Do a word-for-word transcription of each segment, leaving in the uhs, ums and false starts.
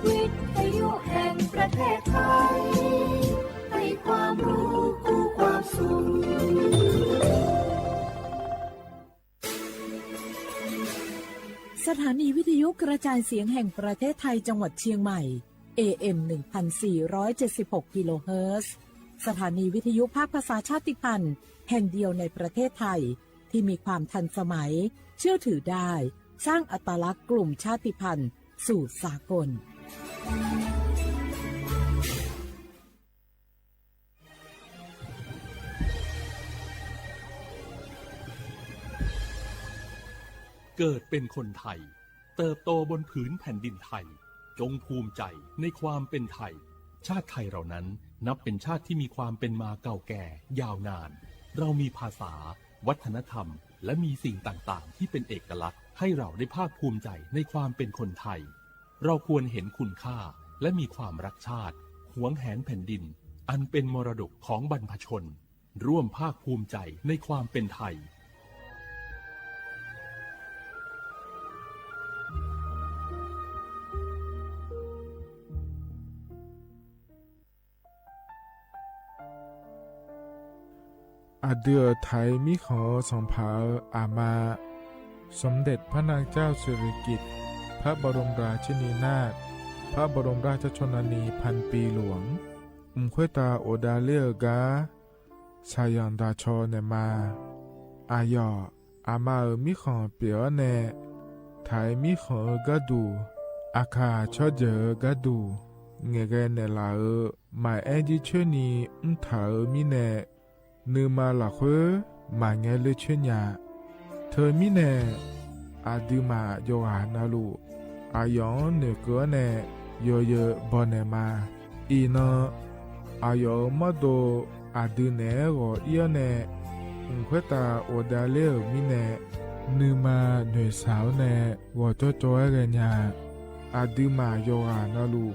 วิทยุแห่งประเทศไทย ให้ความรู้คู่ความสุข สถานีวิทยุกระจายเสียงแห่งประเทศไทยจังหวัดเชียงใหม่ เอ เอ็ม หนึ่งพันสี่ร้อยเจ็ดสิบหก กิโลเฮิรตซ์ สถานีวิทยุภาคภาษาชาติพันธุ์แห่งเดียวในประเทศไทย ที่มีความทันสมัย เชื่อถือได้ สร้างอัตลักษณ์กลุ่มชาติพันธุ์สู่สากล เกิดเป็นคนไทย เติบโตบนผืนแผ่นดินไทย จงภูมิใจในความเป็นไทย ชาติไทยเรานั้นนับเป็นชาติที่มีความเป็นมาเก่าแก่ยาวนาน เรามีภาษา วัฒนธรรม และมีสิ่งต่างๆ ที่เป็นเอกลักษณ์ ให้เราได้ภาคภูมิใจในความเป็นคนไทย เราควรเห็นคุณค่า และมีความรักชาติ หวงแหนแผ่นดิน อันเป็นมรดกของบรรพชน ร่วมภาคภูมิใจในความเป็นไทย Aqdui-euq Taiq mirkhanq-eu sanqpaq-euq aqma, สมเด็จพระนางเจ้าสิริกิติ์ พระบรมราชินีนาถ พระบรมราชชนนีพันปีหลวง mq khoertav ghofdav ler-eu gar shaqzanq daq caw naeqma. Aqyawf aqma-euq mirkhanq pyeuf-awr nae, Taiq mirkhanq-eu gharduq, Aqkaq tsawrjeuq-eu gharduq ngaeqghae naeqlaf-euq maqaer jircoer ni mrtaq-euq mirnae, nuima lafkhoer maqngae ler coer nya. Teumirnae, aqduimaf yawqghaq navluf aqyawf-anr noeqkeuv-awr nae yawzeu bawq naeqma. Iqnan, aqyawf-euq mawrdo aqdui naeq-aer ghawq ir-awr nae, mq khoertav ghofdav ler-euq mirnae, nuima noeqshaq-awr nae ghawqjawr cawv-aer ghaenya. Aqduimaf yawqghaq navluf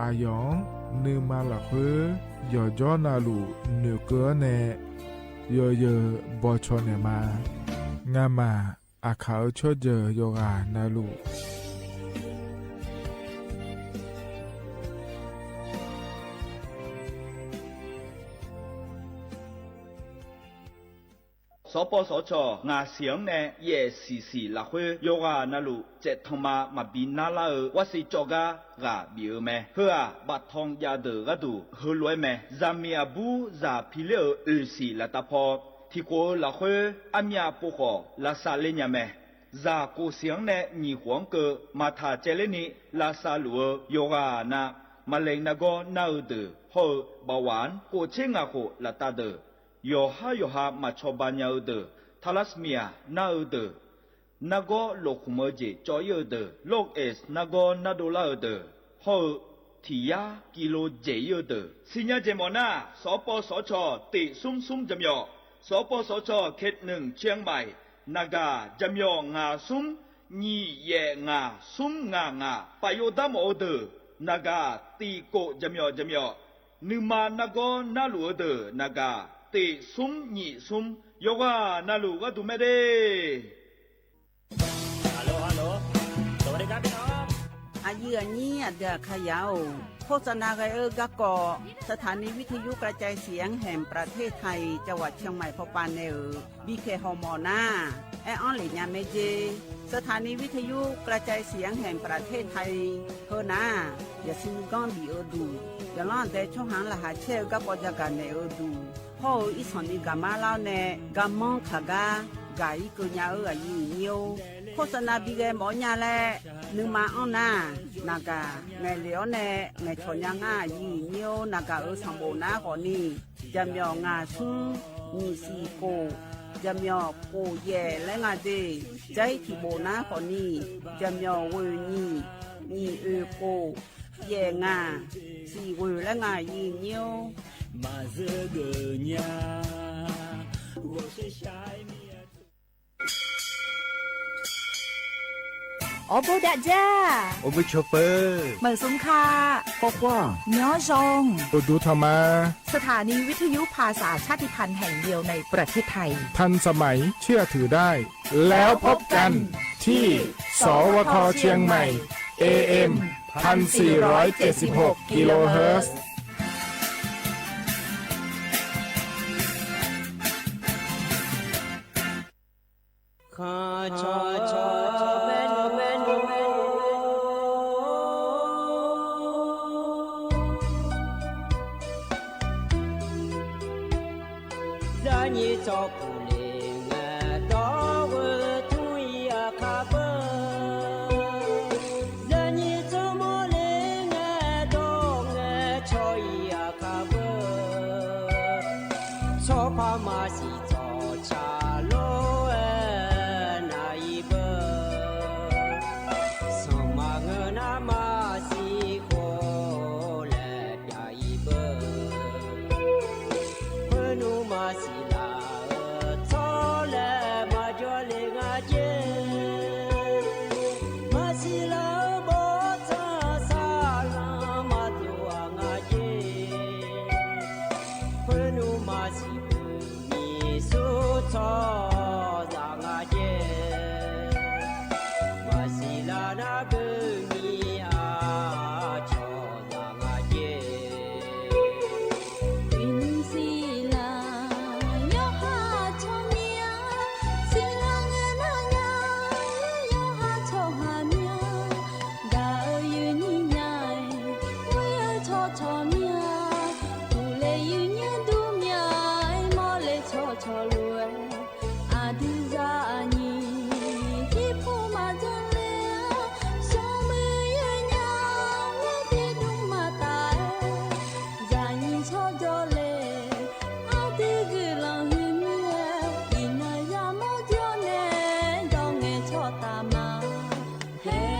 aqyawf-anr nuima lafkhoer yawqjawr navluf noeqkeuv-awr nae yawzeu bawq cawq naeqma. Ngamaf Aqkaq-euq tsawrjeuq yawqghaq navluf, sawrpawv sawrcawq ngaq siq-anr nae yaef siq siq lafkhoer yawqghaq navluf tsaeftanq ma maqbi narlar-eu warsiq cawv gar ghaq bif-eu mae. Heu-aq, baftanq jav deuq gharduq heulof-aer mae. Zaqmiq aqbur zaq pi ler-euq oeq siq laftav paw, tiq khof-eu lafkhoer armyav pov khawf lavsav ler nya mae. Zaq kof siq-anr nae nyiq khof-anr keuv maqtaq caev lerni lavsav luf-eu yawqghaq na, maqlaeq nargawr nar-eu deuq hawr-eu bawq waq-anr kof tser ngaq khof laftav deuq, yawqhar yawqha maqcawba nya-eu deuq, thalasmiq-aq nar-eu deuq, nargawr lof khmq-eu jeq cawv ir-eu deuq, lorqeq nargawr nardov lar-eu deuq, hawr-eu tiq yar kilo dzaeq ir-eu deuq, siqnya jeq mawf nar, sawrpawv sawrcawq tiq smr smr jaqmyawf, sawrpawv sawrcawq เขตหนึ่ง เชียงใหม่ naqgaq jaqmyawf ngaq smr nyiq yaef ngaq smr ngaq ngaq paf yov dar mawf-eu deuq, naqgaq tiq kof jaqmyawf jaqmyawf, nuima nargawr narluf-eu deuq naqgaq tiq smr nyiq smr, yawqghaq navluf gharduq mae de. Aqyuif aqnyir aqdui aqkaqyaq-or, โฆษณา ghae-eu garkawv สถานีวิทยุกระจายเสียงแห่งประเทศไทย จังหวัดเชียงใหม่ pawpav nae-euq bikhaeq hawmawf nar, aer-anr lef nya mae jer. สถานีวิทยุกระจายเสียงแห่งประเทศไทย heu nar, yasiq nuiganr bif-eu duq, yaqlanr aqdae tsawrhaq-anr laqkhaq caer-eu garkawv jagaq naeq-eu duq, hawr-eu irsanq ni gaqmar lar-awr nae garmanr kaq gar gaq ir keuv nya-eu aqyuif aqnyir-or, โฆษณา bi ghae mawf-awr nya laer nuima anr nar, naqgaq ngaeqlef-awr nae ngaeqcawq nya ngar aqyuif aqnyir-or, naqgaq-euq sanqbof nar khawfni, jaqmyawf ngaq smr nyiq siq kof, jaqmyawf kof yaef laer nga de. Jair tiq bof nar khawfni, jaqmyawf ghoeq nyiq, nyiq oeq kof, yaef ngaq, siq ghoeq laer nga aqyuif aqnyir-or. Maqzeur geuf nya, ghawqshaq shaq-aer mir-a. Awrbof dav jar, awrbof cawq peuq, meuq smq ka, khawf khawf, nyanr zan, uqduq tanq ma. สถานีวิทยุภาษาชาติพันธุ์แห่งเดียวในประเทศไทย ทันสมัย เชื่อถือได้ แล้วพบกันที่ สวท เชียงใหม่ เอ เอ็ม พันสี่ร้อยเจ็ดสิบหกกิโลเฮิรตซ์ Zaqnyiq tsawrkuq le ngae dawr-eu tmr-ir aqkar beu. Zaqnyiq tsawrmawr le ngae dawr ngae cawq-ir aqkar beu. Tsawrpar maqsiq tsawrca lof-aer nar-ir beu. Sanqma ngeur nar maqsiq khof laer pyav-ir beu. Khoernmr maqsiq laf-eu tsawrlaer maqjawr le nga jer. Maqsiq laf-eu bawrtsanq saqlanq maqtov-aq nga jer. Khoernmr maqsiq beu nyiq sur tsawrhaqzaq nga jer. Maqsiq laf nar beu nyiq-aq cawqzaq nga jer. Uiqnymr siqlaq yawqha tsawrmyanr, siqlaq ngae nar nya yawqha tsawrhaq myanr. Gaq-eu yuif nyiq nya-aer, ghoer-eu tsawrcawq myanr. Uqle yuif nyanr dur myanr-aer, mawrle tsawrcawq lof-aer, aqdui zaqnyiq irpov maqdzanr ler-a. Smrmuiq yawnyaf-anr tiqdmr maqtaf-aer, zaqnyiq tsawrjawr le. Aqdui guiqlanq huiq mir-aer, iqnan yamawr jawr nae dawr ngae tsawrtaf ma. Haer.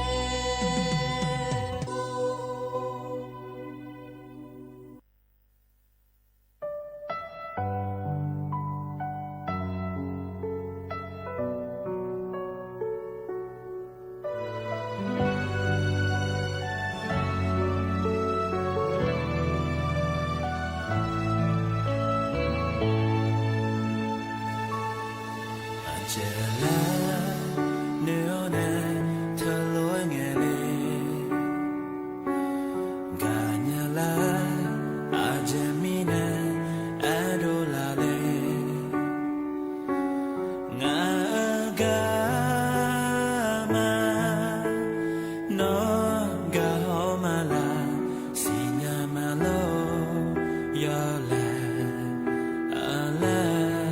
Aqjeq laer noeq-awr nae teulof-aer ngaeq le. Gaqnya lar aqjeq mirnae aerdov laf le. Ngaq-euq garma nawr gaq-awr ma laf, siqnya ma lor, yawlaeq-a laer.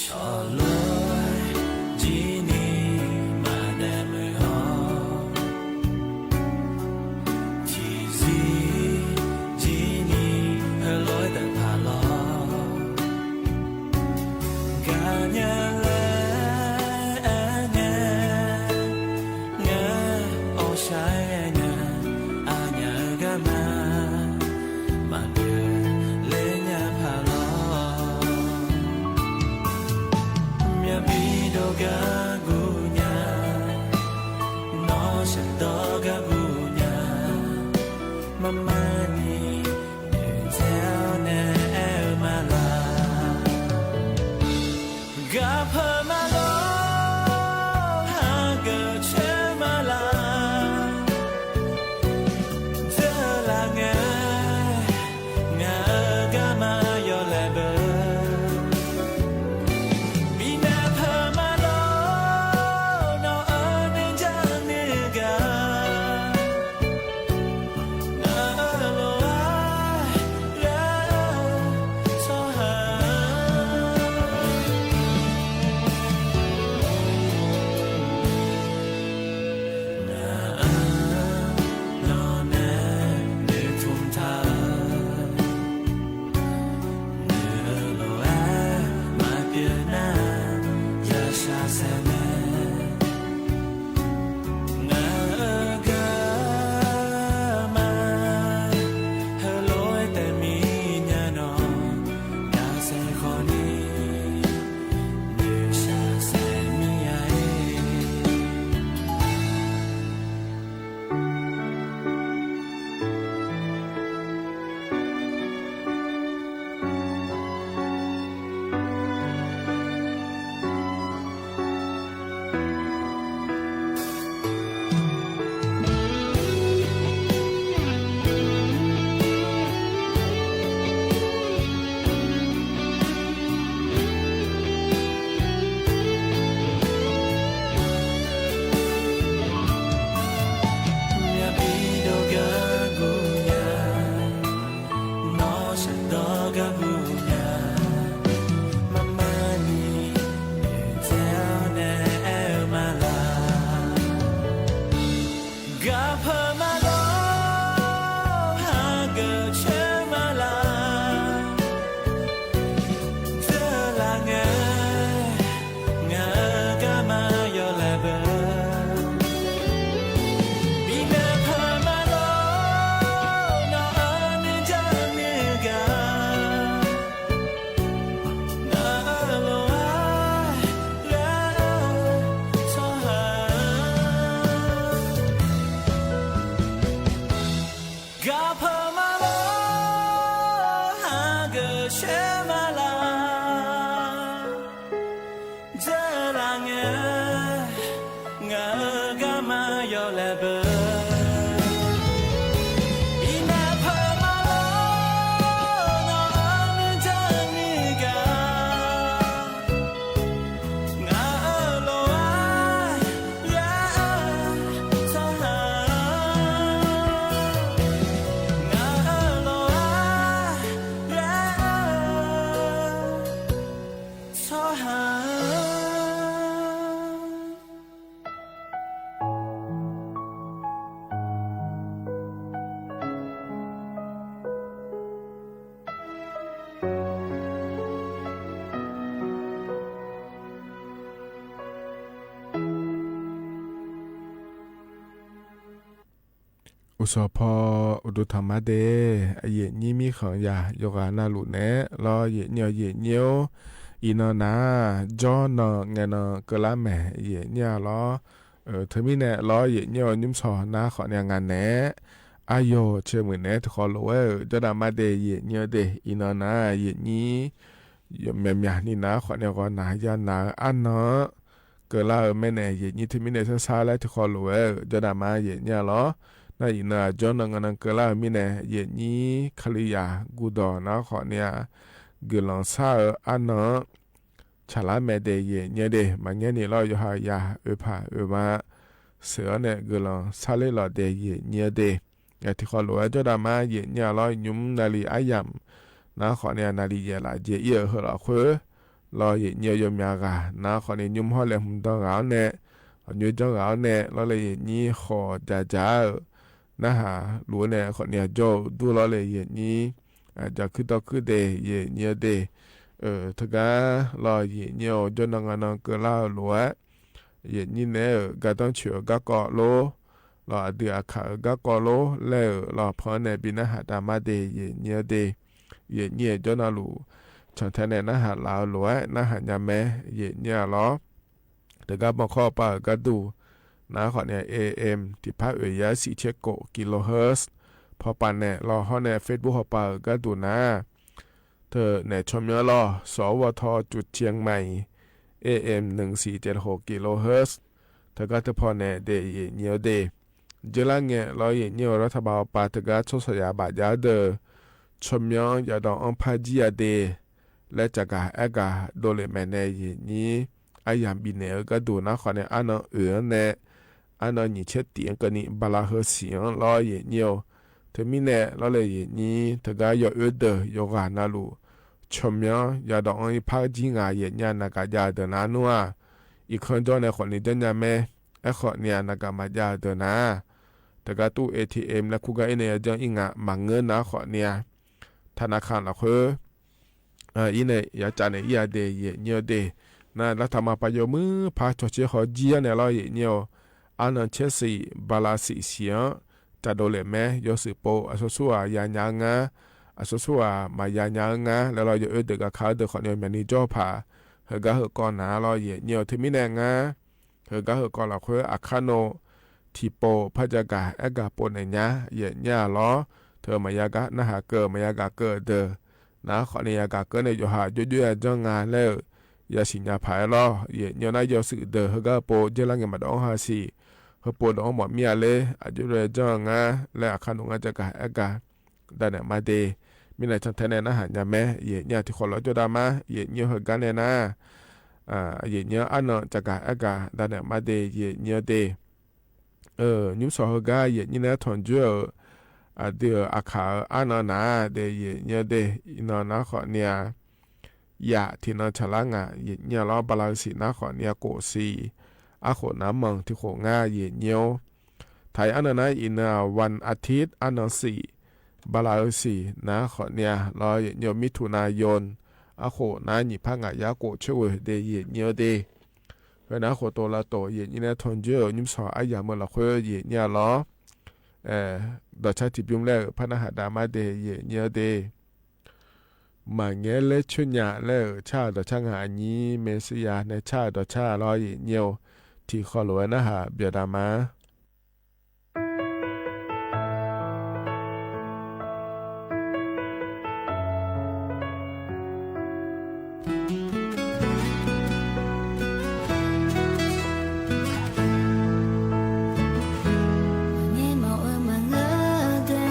Shawqlof-aer jir ni maqdaef muiq-awr, tiqzir jir ni heulof-aer daef paq lawr. Gaqnya laer aer ngae, ngae awqshaq-aer aer ngae, aqnyaf-euq garma maqgeuf ler nya paq lawr. Myavbi dov gar guv nya, nawr shafdawr gar guv nya, marmar ni noeqtsaev-awr nae aer-eu ma laf. Gaqpeuq ma lor, hageuf caer ma laf. Dzeurlaf ngae, ngaq-euq garma yawlaeq beu. Bifnaeq peuq ma lor, nawq-euq nuijar nuigaq. Ngaq-euq lof-aer Gaqpeuq ma lor, hageuf coer ma laq, dzeurlaf ngae, ngaq-euq garma yawlaeq beu. Binav peuq ma lor, nawq-anr nuijan nuigaq, ngaq-euq lof-aer ghae-eu tsawrhaq-anr gaqpeuq ma lor, hageuf coer ma laq, dzeurlaf ngae, ngaq-euq garma yawlaeq beu. Binav peuq ma lor, nawq-anr nuijan nuigaq, ngaq-euq lof-aer ghae-eu tsawrhaq-anr, ngaq-euq lof-aer ghae-eu tsawrhaq-anr. Uqsawq paw uqduq tanqma de, aqyuif nyir mirkhanq yaq yawqghaq navluf naeq-aer lawr, yaef nyir-awq yaef nyir-or, iqnan nar-aq jawrnan ngaenan keuvlar maeq yaef nyir-a lawr. Teumirnae lawr, yaef nyir-awq nymr sawq nar khawfni-a ngaq naeq-aer aqyawf caemuiq naeq-aer tiqkhawv lof-aer-euq jawrdaq mar de yaef nyir-eu de, iqnan nar-aq yaef nyir myaqmyaq ni nar khawfni ghawqnaq yanaq-eu arnan-anr keuvlar-eu maernaeq yaef nyir teumirnae sarsar laer tiqkhawv lof-aer-euq jawrdaq mar yaef nyir-a lawr. Nar iqnan-aq jawrnan ngaenan keuvlar-eu mirnae yaef nyir Kalizaq guvdawq nar khawfni-a guiqlanq shar-eu arnan-anr tsaqlar mae de yaef nyir-eu de, maqngeur ni lawr yawqha yaq oeqpaq oeqma sheuq-awr nae guiqlanq sarler lawq de yaef nyir-eu de. Tiqkhawv lof-aer jawrdaq mar yaef nyir-a lawr, nymr navlif aryamq nar khawfni-a navlif yaef laf jaeq ir-euq heu lafkhoer lawr, yaef nyir-eu yawmyaq ghaq nar khawfni nymr hawr laeqhmq dan ghaq-awr nae, aqnyoer janr ghaq-awr nae lawr le yaef nyir khawf dzaqdzaq-euq narhaq luf-eu nae khawfni-a jawr-eu dur lawr le yaef nyir dzaq kuir dawr kuir de yaef nyir-eu de. Teugar lawr yaef nyir-awq jawrnan ngaenan keuvlar-eu lof-aer yaef nyir naeq-aer-euq gardanr coeq-eu garkawv lor, lawr aqdui aqkaq-euq garkawv lor laer-euq lawr pan-anr nae bi narhaq daq mar de yaef nyir-eu de. Yaef nyir-euq jawrnan luf cantae nae narhaq laf-eu lof-aer narhaq nya mae yaef nyir-a lawr. Teugar bankawr pav-euq garduq nar khawfni-a A M tiqpar oeq yar shif tser kof kilohertz pawpav nae lawr hawr nae Facebook hawpav-euq garduq nar teunaeq tsawrmyanr lawr, สวท. จุดเชียงใหม่ A M หนึ่งสี่เจ็ดหก kilohertz teugar teupaw nae daef yaef nyir-eu de. Dzeurlar ngae lawr yaef nyir-eu รัฐบาล hawpav teugar tsawrhaqzaq bafjav-eu deuq tsawrmyanr yadawv-anr par jir ya de laer caqgaq aergaq dovlef maeqnaeq yaef nyir aryamq bifnaeq-eu garduq nar khawfni arnan oeq-anr nae arnan nyiq tser tif-anr keuvni bala heu siq-anr lawr yaef nyir-eu. Teumirnae lawr le yaef nyir teugar yawoer deuq yawqghaq navluf tsawrmyanr yadawv-anr irpar jir ngaq yaef nyir-a naqgaq jav-eu deuq nar nmr-aq, irkanr jawr nae khawfni janrnya mae. Aerkhawfni-a naqgaq maqjav-eu deuq nar teugar ตู้ A T M laer kur gar ir nae yajanr ir nga maqngeur nar khawfni-a ธนาคาร lafkhoer ir nae yacav naeq ir-a de yaef nyir-eu de. Nar รัฐบาล paq yawmuir par cawqcer haw jir-anr nae lawr yaef nyir-eu. Arnan caer siq bala siq siq-anr caqdov lef mae. Yawshuif pov aqsur sur-aq yanya-eu ngar, aqsur sur-aq maqya nya-eu ngar laer lawr yawoer deuq gaqka-eu deuq khawfni-eu myaqni jawr paq heugar heukawv naq-a lawr yaef nyir-eu. Teumirnae ngar heugar heukawv lafkhoer aqkar nov tiqpov par jagaq aergaq pov naeq nya yaef nyir-a lawr. Teu maqya gar narhaq keuv maqya gaq keuv-eu deuq nar khawfni yagaq keuv nae yawqha jov jov yajanr nga laer-euq yasiq nya paq-aer lawr yaef nyir-eu. Nar yawshuif deuq heugar heupov dzeurlar ngae maqdawv-anr ha siq, heupov dawv-anr mawf mir-a ler, aqjox lof-aer janr-eu ngar laer aqkar nov ngar jagaq aergaq danaeq mar de. Mirnae cantae nae narhaq nya mae yaef nyir-a. Tiqkhawf lawr jawrdav mar yaef nyir-eu heugar nae nar yaef nyir-anr arnan caqgaq aergaq danaeq mar de yaef nyir-eu de. Nymr sawq heugar yaef nyir nae-aer tanqjoer-euq aqdui-euq aqkaq-euq arnan naq-a de yaef nyir-eu de. Iqnan nar khawfni-a yaf tiqnan tsaqlar ngaq yaef nyir-a lawr. Bala-eu siq nar khawfni-a kof siq, arkhof nav manq tiqkhof ngar yaef nyir-or. Taq-iq arnan nar iqnan-aq วันอาทิตย์ arnan siq, bala-eu siq nar khawf ni-a lawr, มิถุนายน arkhof nar nyiq par ngaq yar khof coer ghoe de yaeq nyir-eu de. Khoernar khoftof lavtof yaeq nyir nae tanqjoer-euq nymrshawq aryamq-eu lafkhoer yaeq nyir-a lawr. Dawqcar tiqbymr laer-euq par narhaq dav mar de yaeq nyir-eu de. Maqngaer ler coer nya laer-euq car-euq dawqcar ngaq aqnyir Mersirya nae car-euq dawqcar lawr yaeq nyir-eu tiqkhawf lof-aer narhaq byaqdav ma. Maqngeur mawf-eu maqngeur de,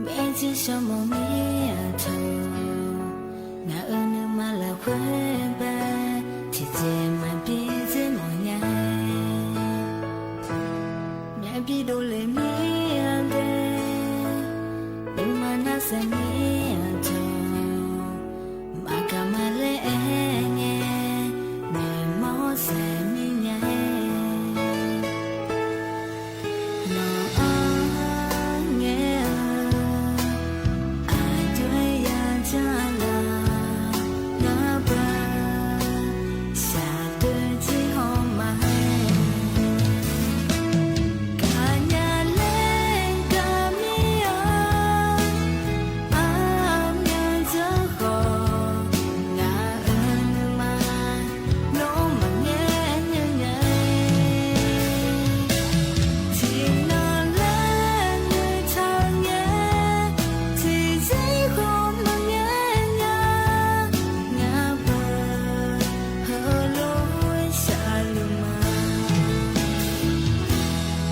maerjir shawr mawf mir-aq taq, ngaq-euq nuima lafkhoer bae, tiqjeq maqbi dzer mawf nya-a. Myavbi dovle mir-a de, nuima narsaeq mir-aq taq, maqgaq maqler aer ngae, noeqmawr saeq mir nya-a. Nawq-anr ngae-eu aqjox-aer yajanr laf, ngar beu shaqdui jir haw ma-aer, gaqnya laer gaq mir-a. Armyan dzeur khawf, ngaq-euq nuima nawr maqngaer nya-a. Tiqnan laer noeqtaq ngae, tiqzir khawf maqngaer nya. Ngaq beu heulof-aer shaqluf ma.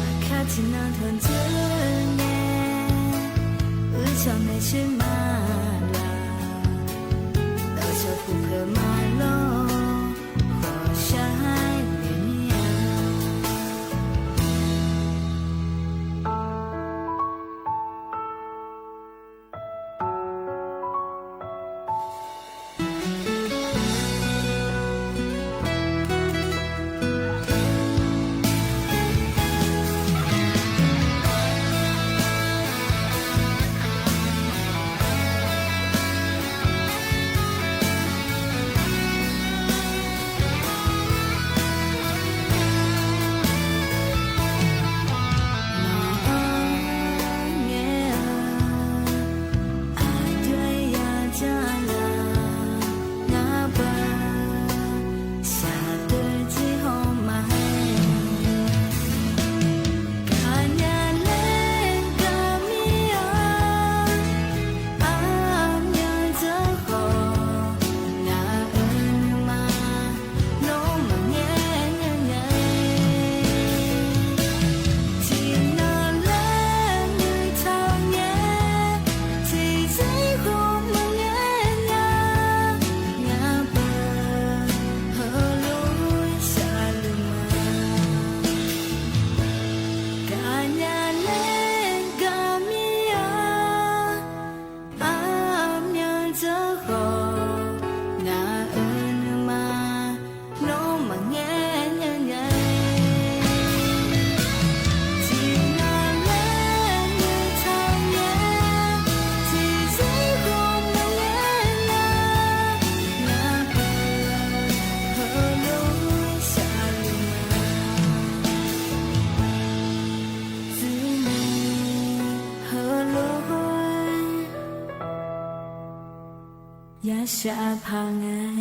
Aqkar tiqnan tanqdzeur ngae, uicuiv maeqshi ma laf, dawqcawq puq peuq ma lawr, ghawqshaq-aer noeq mir-a. Gaqnya laer gaq mir-a, armyan dzeur khawf, ngaq-euq nuima nawr maqngaer nya nya-a. Tiqnan laer noeqtaq ngae, tiqzir khawf maqngaer nya, ngaq-euq heulof-aer shaqluf ma. Tsuini heulof-aer yashaq paq ngae.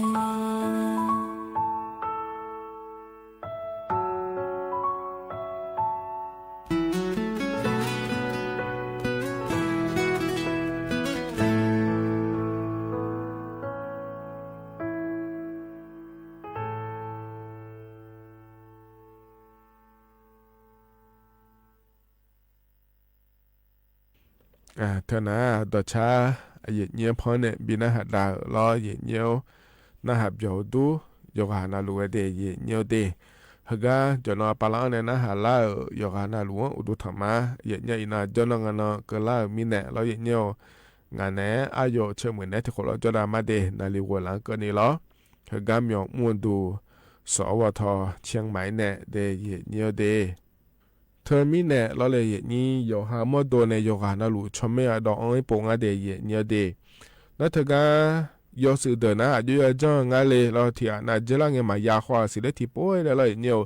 Teunar dawqcar aqyuif nyir-anr pan nae bi narhaq dav-euq lawr, aqyuif nyir-or, narhaq byawq-eu dur yawqghaq navluf ghae de, aqyuif nyir-or de. Heugar jawqnan aqpavlar-anr nae narhaq lar-euq yawqghaq navluf-anr uqduq tanq ma. Aqyuif nyir-aq, iqnan jawrnan nganan keuvlar-euq mirnae lawr, aqyuif nyir-or, ngaq naeq-aer aryawf ceuq muiq naeq-aer tiqkhof lawr jawrdav mar de, naqli ghoeqlaf-anr keuvni lawr. Heugar myawq mr-eu duq sawq-awr ghaw taw cianq maqaer nae de, aqyuif nyir-or de. Teumirnae lawr le, yaeqnyir yawqha mawrdo nae yawqghaq navluf tsawrmyanr-a dawv anr-ir pov ngar de, yaeqnyir-eu de. Nar teugar yawshuif deuq nar aqjox yajanr-eu ngar le lawr, tiq ghaq nav dzeurlar ngae maqya khawf-aq siqler tiqpov-aer laer lawr, yaeqnyir-eu.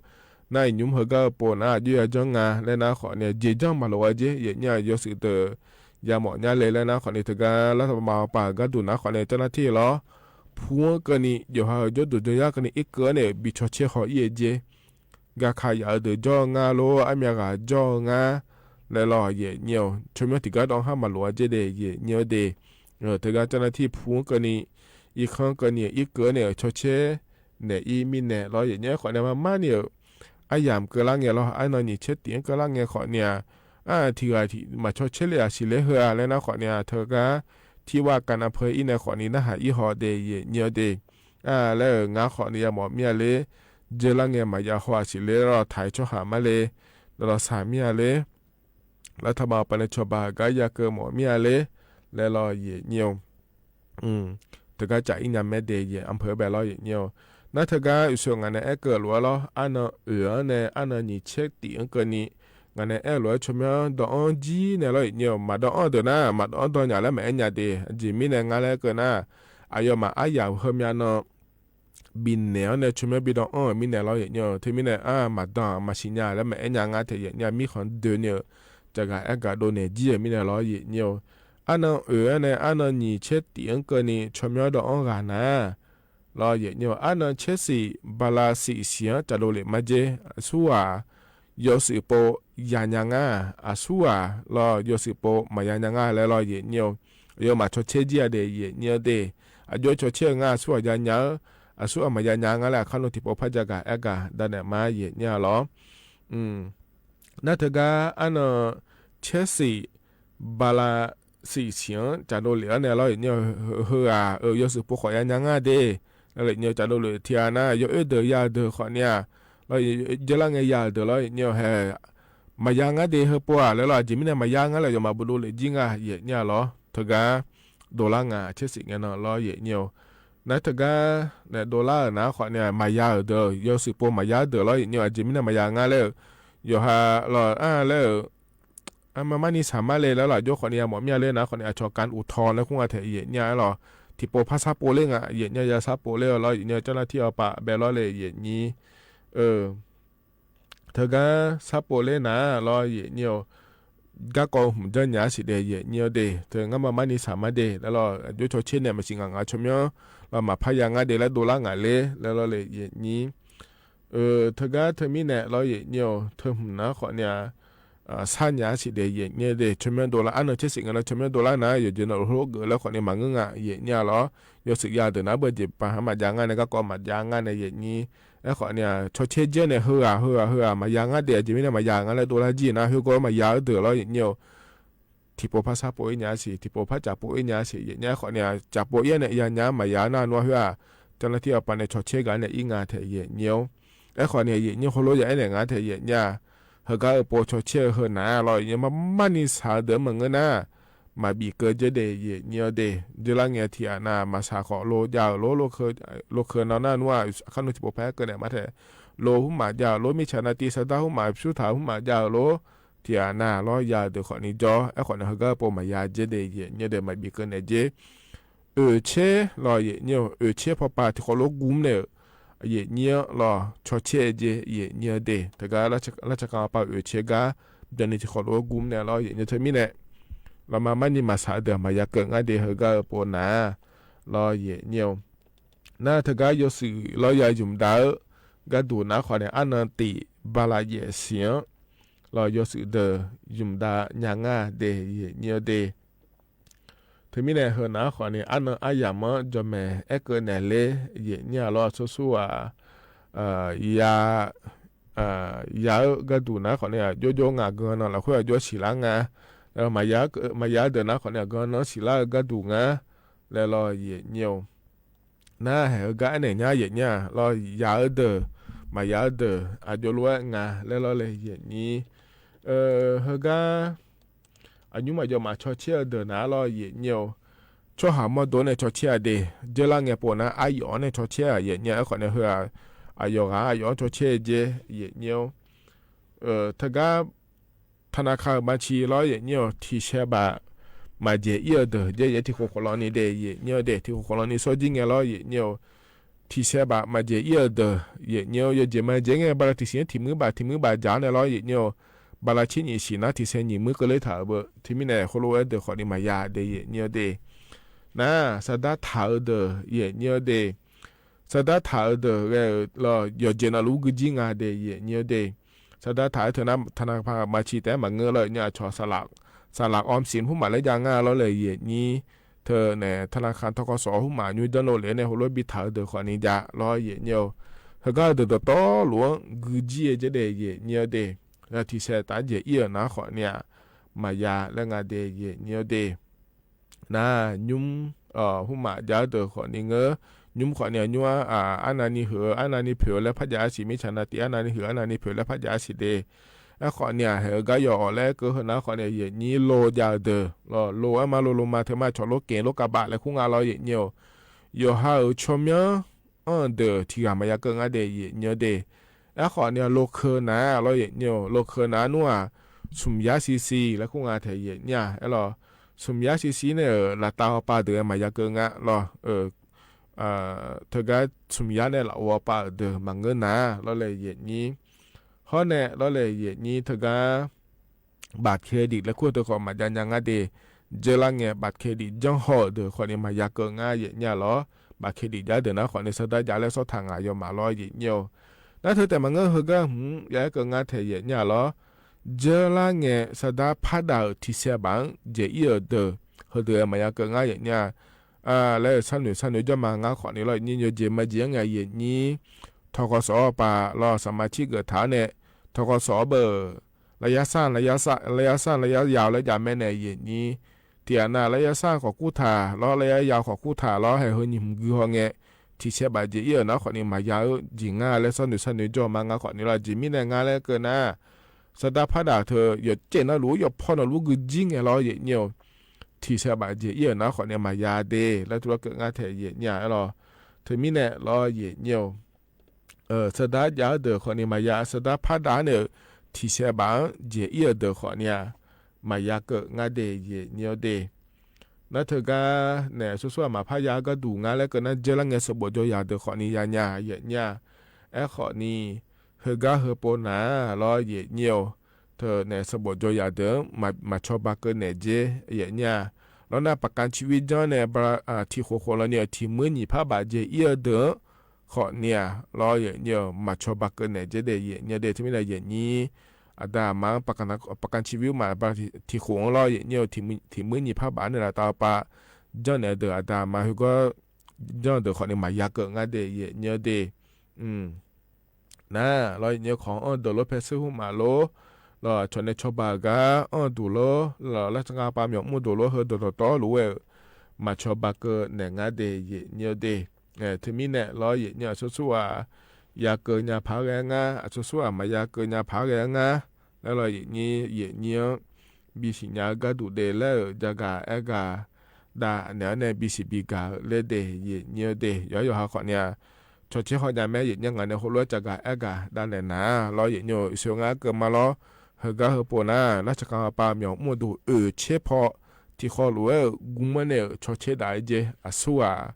Nar iqnymr heugar-eu pov nar aqjox yajanr nga laer nar khawfni-aq, jeqjanr maqlof-a jer, yaeqnyir-aq yawshuif deuq yamawf nya le laer nar khawfni teugar lartaq bama paq gharduq nar khawfni carnar tir lawr, pu-anr keuvni yawqha-euq jawrduq jawryar keuvni irkeuv-anr nae bi cawcaer haw-ir-eu jer. Gaqkaq yaf-eu deuq jawr-eu ngar lor, armyav ghaq jawr-eu ngar laer lawr, yaeqnyir-eu. Tsawrmyanr tiqgar dawv anr har maqlof-a jer de, yaeqnyir-eu de. Teugar carnar tir pu-anr keuvni, irkanr keuvni irkeuv-anr nae-euq cawcaer naeq-ir mirnae lawr, yaeqnyir-aer khawfni-aq marmarni-euq aryamq keuvlar ngae lawr, arnan nyiq caer tif-anr keuvlar ngae khawfni-aq, aq tiq ghaq tiq maq cawcaer le-aq siqler heu-a laer nar khawfni-aq, teugar tirwar kav nav peuq-ir nae khawfni narhaq-ir haw de, yaeqnyir-eu de. Aq laer-euq ngar khawfni yamawf mir-a ler, dzeurlar ngae maqya haw-aq siqler lawr, taq-ir tsawrhaq mar le, lawlawq saq mir-a ler, lartaq bama paq nae cawba gar yakeuv mawf mir-a ler laer lawr, yaeqnyir-eu. Teugar caf-ir nya mae de, yaeq anr peuq-aer bae lawr, yaeqnyir-eu. Nar teugar uqshoe ngaq nae aerkeuv lof-aer lawr, arnan oeq-anr nae arnan nyiq caer tif-anr keuvni ngaq nae aer-eu lof-aer tsawrmyanr dawv anr jir nae lawr, yaeqnyir-eu. Maqdawv anr-eu deuq nar maqdawv anr dawv nya laer maqaer nya de. Aqjeq mirnae ngar laer aerkeuv nar, aqyawfmaf aryamq heumyav nan bifnaeq-anr nae tsawrmyanr bidawv anr-euq mirnae lawr, yaeqnyir-eu. Teumirnae aq maqdan maqsiq nya laer maqaer nya ngar taef, yaeqnyir-aq mirkhanq doeni-euq caqgaq aergaq dovnaeq jir-euq mirnae lawr, yaeqnyir-eu. Arnan oeq-anr nae arnan nyiq caer tif-anr keuvni tsawrmyanr dawv anr ghaq nar lawr, yaeqnyir-eu. Arnan caer siq bala siq siq-anr caqdov lef mar jer. Aqsurghaq yawshuif pov yanya ngar, aqsurghaq lawr yawshuif pov maqya nya ngar laer lawr, yaeqnyir-eu. Aqyawfmaf cawcaer jir-a de, yaeqnyir-eu de. Aqjox cawcaer-eu ngar aqsurghaq yanya-eu, aqsurghaq maqya nya ngar laer aqkar nmr tiqpov par jagaq aergaq danaeq mar, yaeqnyir-a lawr. Nar teugar arnan caer siq bala siq siq-anr caqdov lef-anr nae lawr, yaeqnyir-eu. Heughaq-euq yawshuif pov khawf yanya ngar de. Nar le yaeqnyir-eu caqdov lef tiq ghaq nar yawoer deuq ya-euq deuq khawfni-aq, lawr, dzeurlar ngae ya-euq deuq lawr, yaeqnyir-eu. Hae, maqya ngar de heupov-aq laer lawr, aqjeq mirnae maqya ngar laer yawfmaf buvdov lef jir nga, yaeqnyir-a lawr. Teugar dovlar nga caer siq ngae nan lawr, yaeqnyir-eu. Nar teugar nae dovlar-euq nar khawfni-aq maqya-euq deuq, yawshuif pov maqya-eu deuq lawr, yaeqnyir-eu. Aqjeq mirnae maqya ngar laer-eu, yawqha lawr-anr laer-euq, armar marni saq mar le laer lawr, aqjox khawfni yamawf mir-a ler nar khawfni aqcawq kan uqtaw laer kur nga taef, yaeqnyir-a lawr. Tiqpov par sar pov ler nga, yaeqnyir-a ya sar pov ler-eu lawr, yaeqnyir-eu. Carnar tir-awr paf bae lawr le, yaeqnyir-eu. Teugar sar pov ler nar lawr, yaeqnyir-eu. Garkawv hmq janrnya-a siq de, yaeqnyir-eu de. Teu ngar mar marni saq mar de laer lawr, aqjox cawcaer nae maqsiq ngaq ngaq tsawrmyanr lawr maqpar ya ngar de laer dovlar ngaq ler laer lawr le, yaeqnyir. Teugar teumirnae lawr, yaeqnyir-eu. Teu hmq nar khawfni-aq sarnya-a siq de, yaeqnyir-eu de. Tsawrmyanr dovlar, arnan caer siq ngae nan tsawrmyanr dovlar nar yawqjeq navluf heulof geuf laer khawfni maqngeur nga, yaeqnyir-a lawr. Yawshuif ya deuq nar beujeq paq-anr maqjav ngar nae, garkawv maqjav ngar nae, yaeqnyir. Aerkhawfni-aq cawcaer jaer nae heughaq heughaq heughaq maqya ngar de, aqjeq mirnae maqya ngar laer dovlar jir nar, khoergawr maqya-eu deuq lawr, yaeqnyir-eu. Tiqpov par sar pov-ir nya-a siq, tiqpov par caf pov-ir nya-a siq, yaeqnyir. Aerkhawfni-aq caf pov-ir-aer nae ya nya-a maqya nar nmr-a khoer-aq, carnar tir-awr paf nae cawcaer gaq nae ir nga taef, yaeqnyir-eu. Aerkhawfni-aq yaeqnyir heulof ya-aer naeq nga taef, yaeqnyir-a. Heugar-eu pov cawcaer-eu heu nar lawr, yaeqnyir-eu, mar marni saq-eu deuq-anr maqngeur nar, maqbif keuv jer de, yaeqnyir-eu de. Dzeurlar ngae tiq ghaq nav maqsaq khawf lo jav-euq lor, lokeu nan nar nmr-aq, aqkar nmr tiqpov par-aer keuv naeq mar taef. Lo hmq maf jav-euq lor, mirtsaq navtiv sardar hmq maf, pyur taq hmq maf jav-euq lor. Tiq ghaq nav lawr ya-euq deuq khawfni jawr. Aerkhawfni heugar-eu pov maqya jer de, yaeqnyir-eu de. Maqbif keuv naeq jer. Oeqtser lawr, yaeqnyir-eu. Oeqtser pawpav tiqkhawf lof gmr naeq-euq, yaeqnyir-anr lawr cawcaer-eu jeq, yaeqnyir-eu de. Teugar larcaq kanq paf oeqtser gar byanni tiqkhawf lof gmr naeq lawr, yaeqnyir-eu. Teumirnae lawr, mar marni maqsaq-eu deuq maqya keuv ngar de, heugar-eu pov nar lawr, yaeqnyir-eu. Nar teugar yawshuif lawr ya zmq dav-eu gharduq nar khawfni arnan tif bala yaef siq-anr lawr yawshuif deuq zmq dav nya ngar de, yaeqnyir-eu de. Teumirnae heu nar khawfni arnan aryamq-anr jawqmaeq aerkeuv naeq ler, yaeqnyir-a lawr. Aqsur sur-aq ya-eu gharduq nar khawfni aqjox jox nga, guiqlanq nan lafkhoer aqjox siqlar nga. Maqya-eu deuq nar khawfni aqguiqlanq nan-anr siqlar-eu gharduq nga laer lawr, yaeqnyir-eu. Nar haeq heugar aernaeq nya, yaeqnyir-a lawr. Ya-eu deuq, maqya-eu deuq aqjox lof-aer nga laer lawr le, yaeqnyir. Heugar aqnymr maqjawf maf cawcaer-eu deuq nar lawr, yaeqnyir-eu. Tsawrhaq mawrdov-anr nae cawcaer-a de. Dzeurlar ngae pov nar aryawf-anr nae cawcaer-a, yaeqnyir-a. Aerkhawfni heu-aq, aqyawf ghaq aqyawf-anr cawcaer-eu jer, yaeqnyir-eu. Teugar Taqnaqkaq-euq maci lawr yaeqnyir-awq, tiqsaeq baf maqdzaeq ir-eu deuq jaev yaeq tiq khof khof lanni de yaeqnyir-eu de, tiq khof khof lanni sawr jir ngae lawr yaeqnyir-awq. Tiqsaeq baf maqdzaeq ir-eu deuq yaeqnyir-awr, yawjeq maqdzaeq ngae bala tiqsiq-anr tiq muir baf tiq muir baf dzaq-awr nae lawr yaeqnyir-awq. Bala tser nyiq siq nar tiqsaeq nyiq muir keuvler taq-euq beu. Teumirnae heulof-aer deuq khawfni maqya de yaeqnyir-awr de. Nar sardar taq-eu deuq yaeqnyir-awr de. Sardar taq-eu deuq ghae-euq lawr yawqjeq navluf gui jir nga de yaeqnyir-awr de. Sardar taq-aer teu nar taqnaqkaq maci taef-aer maqngeur lawr yaeqnyir-aq, cawq saqlaq, saqlaq ออมสิน khoermaf laer jav ngar lawr laer yaeqnyir. Teunae taqnaqkaq tawkawv sawq-awr khoermaf nymr janr lo lef-aer nae heulof-aer bi taq-eu deuq khawfni jav lawr yaeqnyir-awq. Heugar-eu deuq dawqtawvluf-anr gui jir-eu jaer de yaeqnyir-awr de. Tiqsaeq taf-aer dzaeq ir-euq nar khawfni-aq maqya laer nga de yaeqnyir-awr de. Nar nymr khoermaf jav-eu deuq khawfni ngeur. Nymr khawfni-aq nymr-ar, arnavni huiq-eu arnavni poeq-eu laer par jav-ar siq, mirtsaq navtif arnavni huiq arnavni poeq laer par jav-ar siq de. Aerkhawfni-aq haeq-eu gar yawq awq laer keuv heu nar khawfni yaeqnyir lo jav-eu deuq lawr, lo-aer ma lo lo ma teu ma cawq lof keq lof kavbaf laer kur nga lawr yaeqnyir-awq. Yawqha-euq tsawrmyanr anr-eu deuq tiq ghaq maqya keuv ngar de yaeqnyir-awr de. Aerkhawfni-aq lokeu nar lawr yaeqnyir-awq, lokeu nar nmr-aq, smq yar siq siq laer kur nga taef yaeqnyir-aq aerlawr. Smq yar siq siq nae-euq laftav hawpav deuq-aer maqya keuv nga lawr. Teugar smq yar nae lafov hawpav-euq deuq maqngeur nar lawr laer yaeqnyir. Hawr nae lawr laer yaeqnyir teugar bafkeqdiq laer kur-eu teu khawf maqjav nya ngar de. Dzeurlar ngae bafkeqdiq janrhaw-euq deuq khawfni maqya keuv ngar yaeqnyir-aq lawr. Bafkeqdiq jav deuq nar khawfni sardar jav laer sawr taq ngaq yawmaf lawr yaeqnyir-awq. Nar teu taef maqngeur heugar hmq ya-aer keuv ngar taef yaeqnyir-aq lawr. Dzeurlar ngae sardar pardav-euq tiqsaeq baf-anr dzaeq ir-euq deuq heudeuq-aer maqya keuv ngar yaeqnyir-aq laer-euq sharnoeq sharnoeq jawr ma ngar khawfni lawr yaeqnyir, yawjeq maqjeq-anr ngae yaeqnyir. Tawqkawv sawq-awr paq lawr saqma cir geuf taq-awr nae tawqkawv sawq-awr beu. Lavyar sar, lavyar sar, lavyar ya-awq laer jav mae nae yaeqnyir. Tiqghaq nav lavyar sar khawf kurtaq lawr, lavyar ya khawf kurtaq lawr, haeq heu nyiq hmq gui haw ngae, tiqsaeq baf dzaeq ir-euq nar khawfni maqya-eu jeq ngar laer sharnoeq sharnoeq jawr ma ngar khawfni lawr. Aqjeq mirnae ngar laer keuv nar, sardar pardav teu yawqcaev navluf-ur yawqpaw navluf-ur gui jir ngae lawr yaeqnyir-awq. Tiqsaeq baf dzaeq ir-euq nar khawfni maqya de laer tuvlar keuv ngar taef yaeqnyir-aq aerlawr. Teumirnae lawr yaeqnyir-awq. Sardar jav-eu deuq khawfni maqya, sardar pardav-anr nae-euq tiqsaeq baf-anr dzaeq ir-euq deuq khawfni-aq maqya keuv ngar de yaeqnyir-awr de. Nar teugar nae aqsur sur-aq maqpar ya-eu gharduq ngar laer keuv nar, dzeurlar ngae sanqbof dzaw yaq deuq khawfni ya nya yaeqnyir-a. Aerkhawfni, heugar heupov naq-a lawr yaeqnyir-awq. Teunae sanqbof dzaw yaq deuq-anr maqcawba keuv naeq dzer yaeqnyir-a. Lawr nar paqkan ciqwir janr nae tiq khof khof lanni-euq tiq muir nyiq par baf dzaeq ir-eu deuq-anr khawfni-aq lawr yaeqnyir-awq, maqcawba keuv naeq dzer de yaeqnyir-awr de. Teumirnae yaeqnyir aqda aqma-anr paqkan ciqwir maf tiq khof-anr lawr yaeqnyir-awq, tiq muir nyiq par baf nae laftav pav janrnaeq-eu deuq aqda aqma heugawr janr-eu deuq khawfni maqya keuv ngar de yaeqnyir-awr de. Nar lawr yaeqnyir-awq, kawq-anr anr-eu deuq lor, paershuir hmq maf lor, lawr cawq nae cawba-euq gar anr-eu duq lor, lawr lavtsaq nga pav myawq mr duq lor, heudeuq dawqtawvluf ghae-euq maqcawba keuv naeq ngar de yaeqnyir-awr de. Teumirnae lawr yaeqnyir aqsur sur-aq ya keuv nya paq-aer ghae-aer ngar, aqsur sur-aq maqya keuv nya paq-aer ghae-aer ngar. Laer lawr yaeqnyir, yaeqnyir-anr bisiq nya-eu gharduq de laer-euq jagaq aer gaq dav naeq-awr nae bisiq bigaq-eu laer de yaeqnyir-awr de. Yawqha yawqha khawfni-aq cawq caer haw nya mae yaeqnyir, ngaq nae heulof-aer jagaq aer gaq dav naeq nar lawr yaeqnyir-awq, iqshoe ngar keuv ma lawr. Heugar heupov nar lavtsaq nga pav myawq mr-eu duq oeq caer paw tiq khawv lof-aer-euq gmr-anr nae-euq cawq caer daf-aer jer aqsur-aq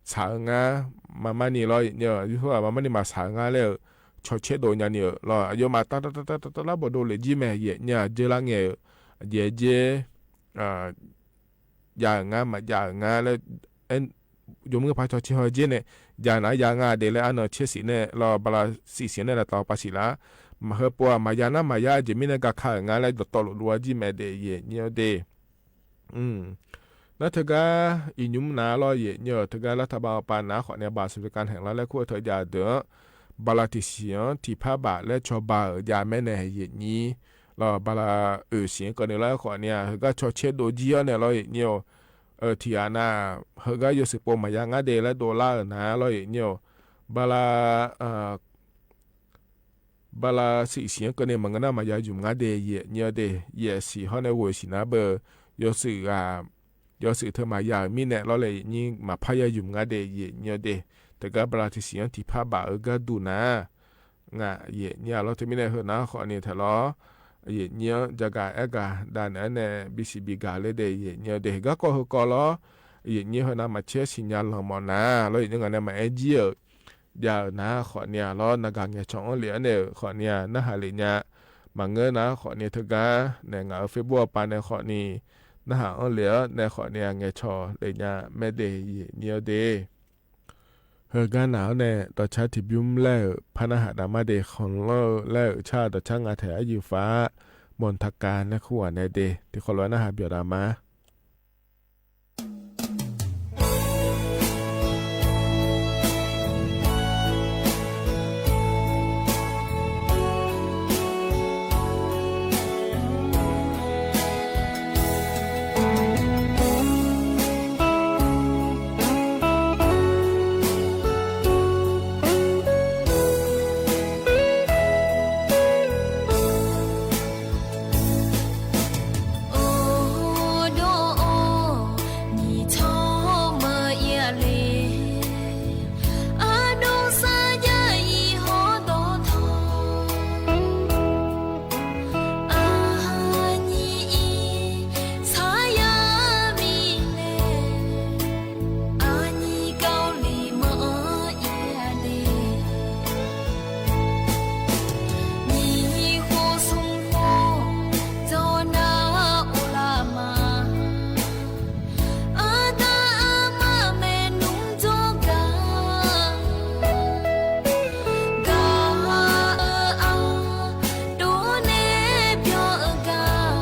shaq-eu ngar, maqmar ni lawr yaeqnyir-awq, aqsur-aq maqmar ni maqshaq-eu ngar laer-euq cawq caer dov nyani-euq lawr, aqyawfmaf tav tav tav tav tav lar bawqdov lef jir mae yaeqnyir-aq, dzeurlar ngae-euq aqjeq-aer jer jav-euq ngar maqjav-euq ngar laer, jawrmur par cawq caer haw jer nae jav nar ya nga de laer arnan caer siq nae lawr, bala siq siq nae laftav pav siq lar. Maqheu pov-aq maqya nar maqya, aqjeq mirnae gaka-euq nga laer dawqtawvluf dov-ar jir mae de yaeqnyir-awr de. Nar teugar iqnymr nav lawr yaeqnyir-awq, teugar lavtaq ba pav nav khawfni baf saqbaqka naeq lar laer kur-eu teu jav-eu deuq-anr bala tiqsiq-anr tiqpar baf laer cawba-euq jav mae nae yaeqnyir. Lawr bala oeq siq-anr keuvni lar khawfni-aq heugar cawq caer dov jir-awr nae lawr yaeqnyir-awq. Tiqghaq nav heugar yawshuif pov maqya ngar de laer dovlar-euq nar lawr yaeqnyir-awq. Bala bala siq siq-anr keuvni maqngeur nar maqya ymq ngar de yaeqnyir-awr de. Yaeq siq hawr nae ghoeq siq nar beu yawshuif-aq yawshuif teu maqya-euq mirnae lawr laer yaeqnyir maqpar ya ymq ngar de yaeqnyir-awr de. Teugar bala tiqsiq-anr tiqpar baf-eu gharduq nar ngaq yaeqnyir-a lawr. Teumirnae heu nar khawfni taq lawr yaeqnyir-anr jagaq aergaq davnaeq-anr nae bisiq bigaq ler de yaeqnyir-eu de. Garkawv heukawv lawr, yaeqnyir heu navmaqtser siqnya lanq mawfnar lawr, yaeqnyir ngaq nae maqaer jir-euq jav-euq nar khawfni-aq lawr, naqgaq ngaeqcawq-anr lef-anr naeq-euq khawfni-aq narhaq lef nya. Maqngeur nar khawfni teugar nae ngaq-euq Facebook-a pav nae khawfni narhaq-anr lef-anr nae khawfni-aq ngaeqcawq lef nya mae de yaeqnyir-eu de. Heugar naq-anr nae dawqcar tiqbymr laer-euq par narhaq daqmar de, khanqlanr-eu laer-euq car dawqcar nga taeq arjuif far-ar, mawqtaqkav nae kur ghaq nae de tiqkhawf lof-aer narhaq byawq daqmar. Aqdawq-or, nyiq tsanr meuq-ir-a le. Aqdawq sarjax-iq hawr dawqtawq, aqnyir-ir saqyar mirnae, aqnyir kawvliq manq-anr ir-a le. Nyiq khof smq khof dawq nar uvlar ma. Aqda aqma maernmr jawrgar, gaq-eu aqdawq nae byawq-eu gar,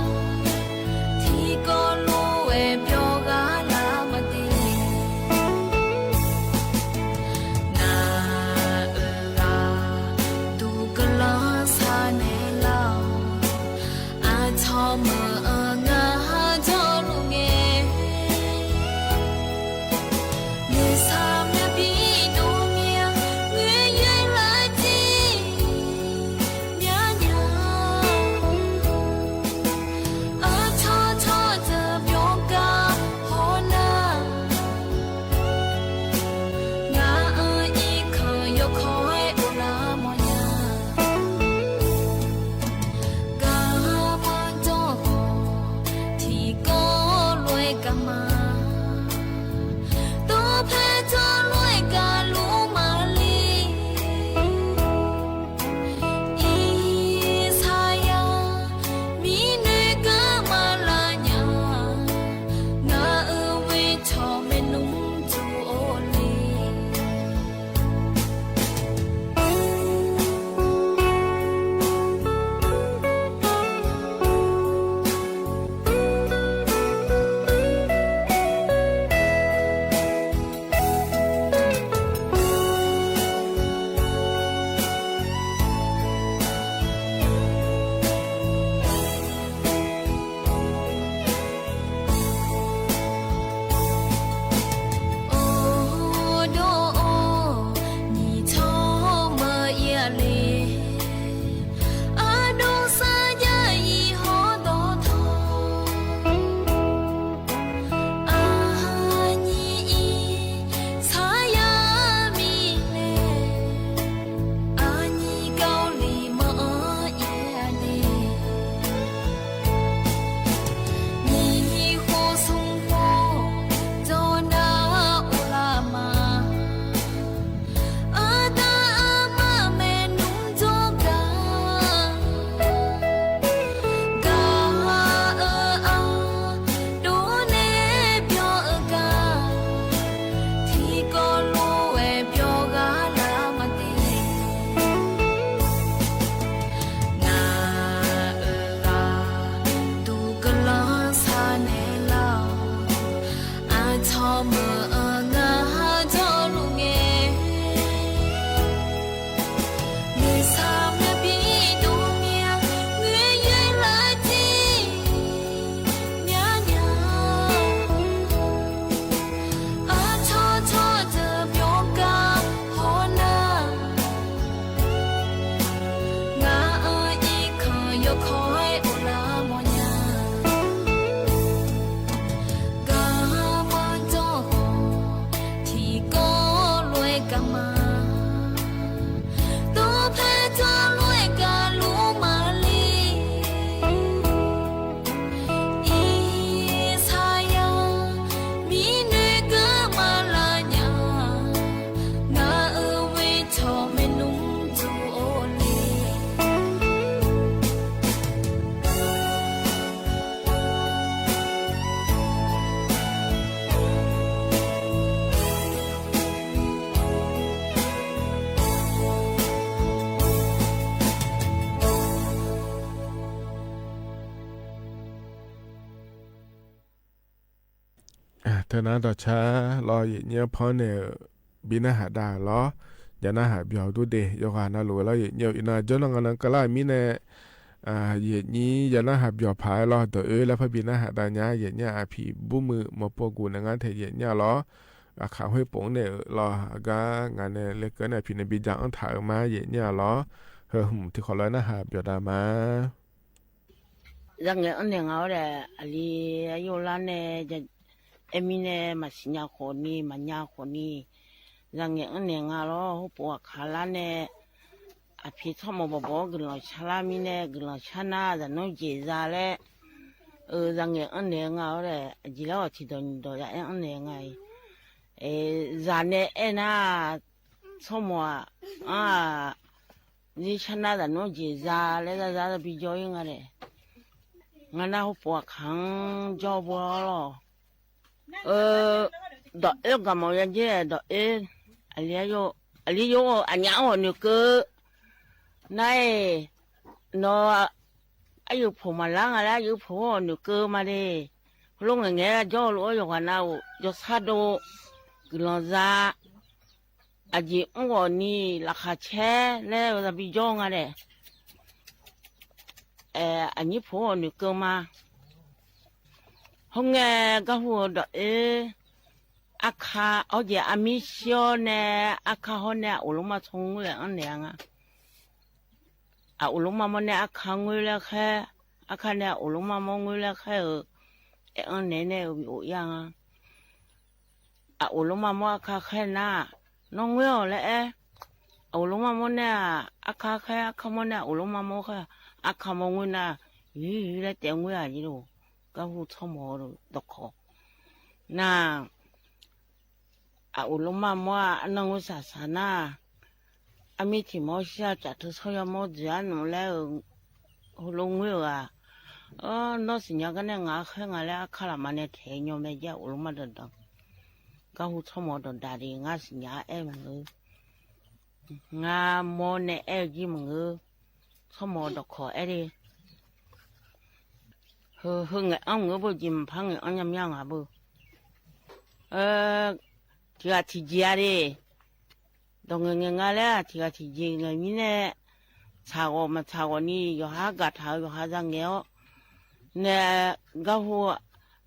tiqkawv lof-aer byawq ghaq lar ma de. Ngaq-euq ghaq duq guiqlanq sar naeq lar-awq. Aqcawq meuq-eu ngar jawrluf ngae, nuisar myavbi dov mir-a, ngoeryoer lar jir myavnya. Aqcawq cawqdeuq byawq gar hawnar, ngaq-euq irkanq yawkawr-aer uvlar mawrnya. Garma dawrkhawf Teunar dawqcar lawr, yaeqnyir-anr panr naeq-euq bi narhaq dav-euq lawr, ya narhaq byawq dur de. Yawqghaq navluf-eu lawr, yaeqnyir-eu iqnan jawrnan ngaq nan kavlar-euq mirnae, yaeqnyir ya narhaq byawq paq-aer lawr, dawq oer laer par bi narhaq dav nya. Yaeqnyir-aq, aqpiq burmuiq mawrpov guf naeq ngar tae yaeqnyir-a lawr. Aqkaq khoer pov-anr naeq-euq lawr, aqgar ngaq nae lekeuv nae aqpiq nae bi dzaq-anr taq-euq ma, yaeqnyir-a lawr. Heu hmq tiqkhawf lof-aer narhaq byawq dav ma. Zangaeq anr naeq nga-awr daef, aqli aqyawf lar nae aer mirnae maqsiq nya khawf ni maqnya khawf ni, zangaeq anr naeq nga lawr. Hawrpov aqkaq lar nae aqpiq tsawrmawq bawqbawq-anr guiqlanq shar lar mirnae guiqlanq shar nar zaqnanr jeq za laer, eu, zangaeq anr naeq nga-awr daef, aqjeq laer-awq tiqdawq nyiqdawq ya aer anr naeq nga-iq. Zaq nae aernar, tsawrmawq-aq, anr-aq, zir shar nar zaqnanr jeq za laer zarzar za bijawr-ir nga daef. Ngar nar hawrpov aqkaq-anr jawr bo-awr lawr. Eu, dawq oer gaqmawf ya jer-aer dawq oer. Aqli yaw-eu aqnyaf-anr ghawq noeqkeuv. Nar-aq, nawq aryuif poq maqlar nga laer aryuif poq-anr ghawq noeqkeuv ma de. Heulof ngaeqngaeq-aer jawr-eu lof-aer yawqghaq nav-euq jawrsar dov guiqlanq za. Aqjeq mr ghawq ni laqkhaq caer laer-eu za bijawr nga daef. Aqnyir poq-anr ghawq noeqkeuv ma. Hawr ngae, garhu-eu dawq oer. Arka, awr jeq armir shir-awr nae, arka hawr nae aqoq lormav tsawr ngoer-aer anr naeq-a nga. Aqoq lormav mawr nae arka ngoer laer khaer, arka nae aqoq lormav mawr ngoer laer khaer-euq, aer anr naeq nae-eu bi of-ir-a nga. Aqoq lormav mawr arka khaer nar, nawr ngoer-awq laer aer. Aqoq lormav mawr nae-aq arka khaer, arka mawr nae aqoq lormav mawr khaer, arka mawr ngoer nar, yuir yuir laer taef ngoer-aq jeq lof. Garhu tsawrmawq-eu dawqkawq nar, aqoq lormav mawr-aq arnan ngoer saqsaq nar, armir tiq mawr shir-a caf teu shawr yawmawr dzoeq-ar nmr laer-euq heulof ngoer-euq-aq, nawr siqnya gar nae ngaq-anr khaer nga laer arka lafma nae taeq nyaw mae jer aqoq lormav dawqdanq. Garhu tsawrmawq dawqdaq de ngar siqnya-ar aer maqngeur. Ngar mawr nae aer-eu jir maqngeur. Tsawrmawq dawqkawq aer de. Heu, heu ngaeq-anr maqngeur beu jeq maqpar ngaeq-anr nya mir-a ngaq beu. Tiq ghaq tiqjeq-a de. Dawq ngaeq ngaeq nga laer-aq tiq ghaq tiqjeq ngaeq mirnae, tsaq ghawq maqtsaq ghawq ni yawqha gaqtaq-euq yawqha za ngaeq-awr nae, garhu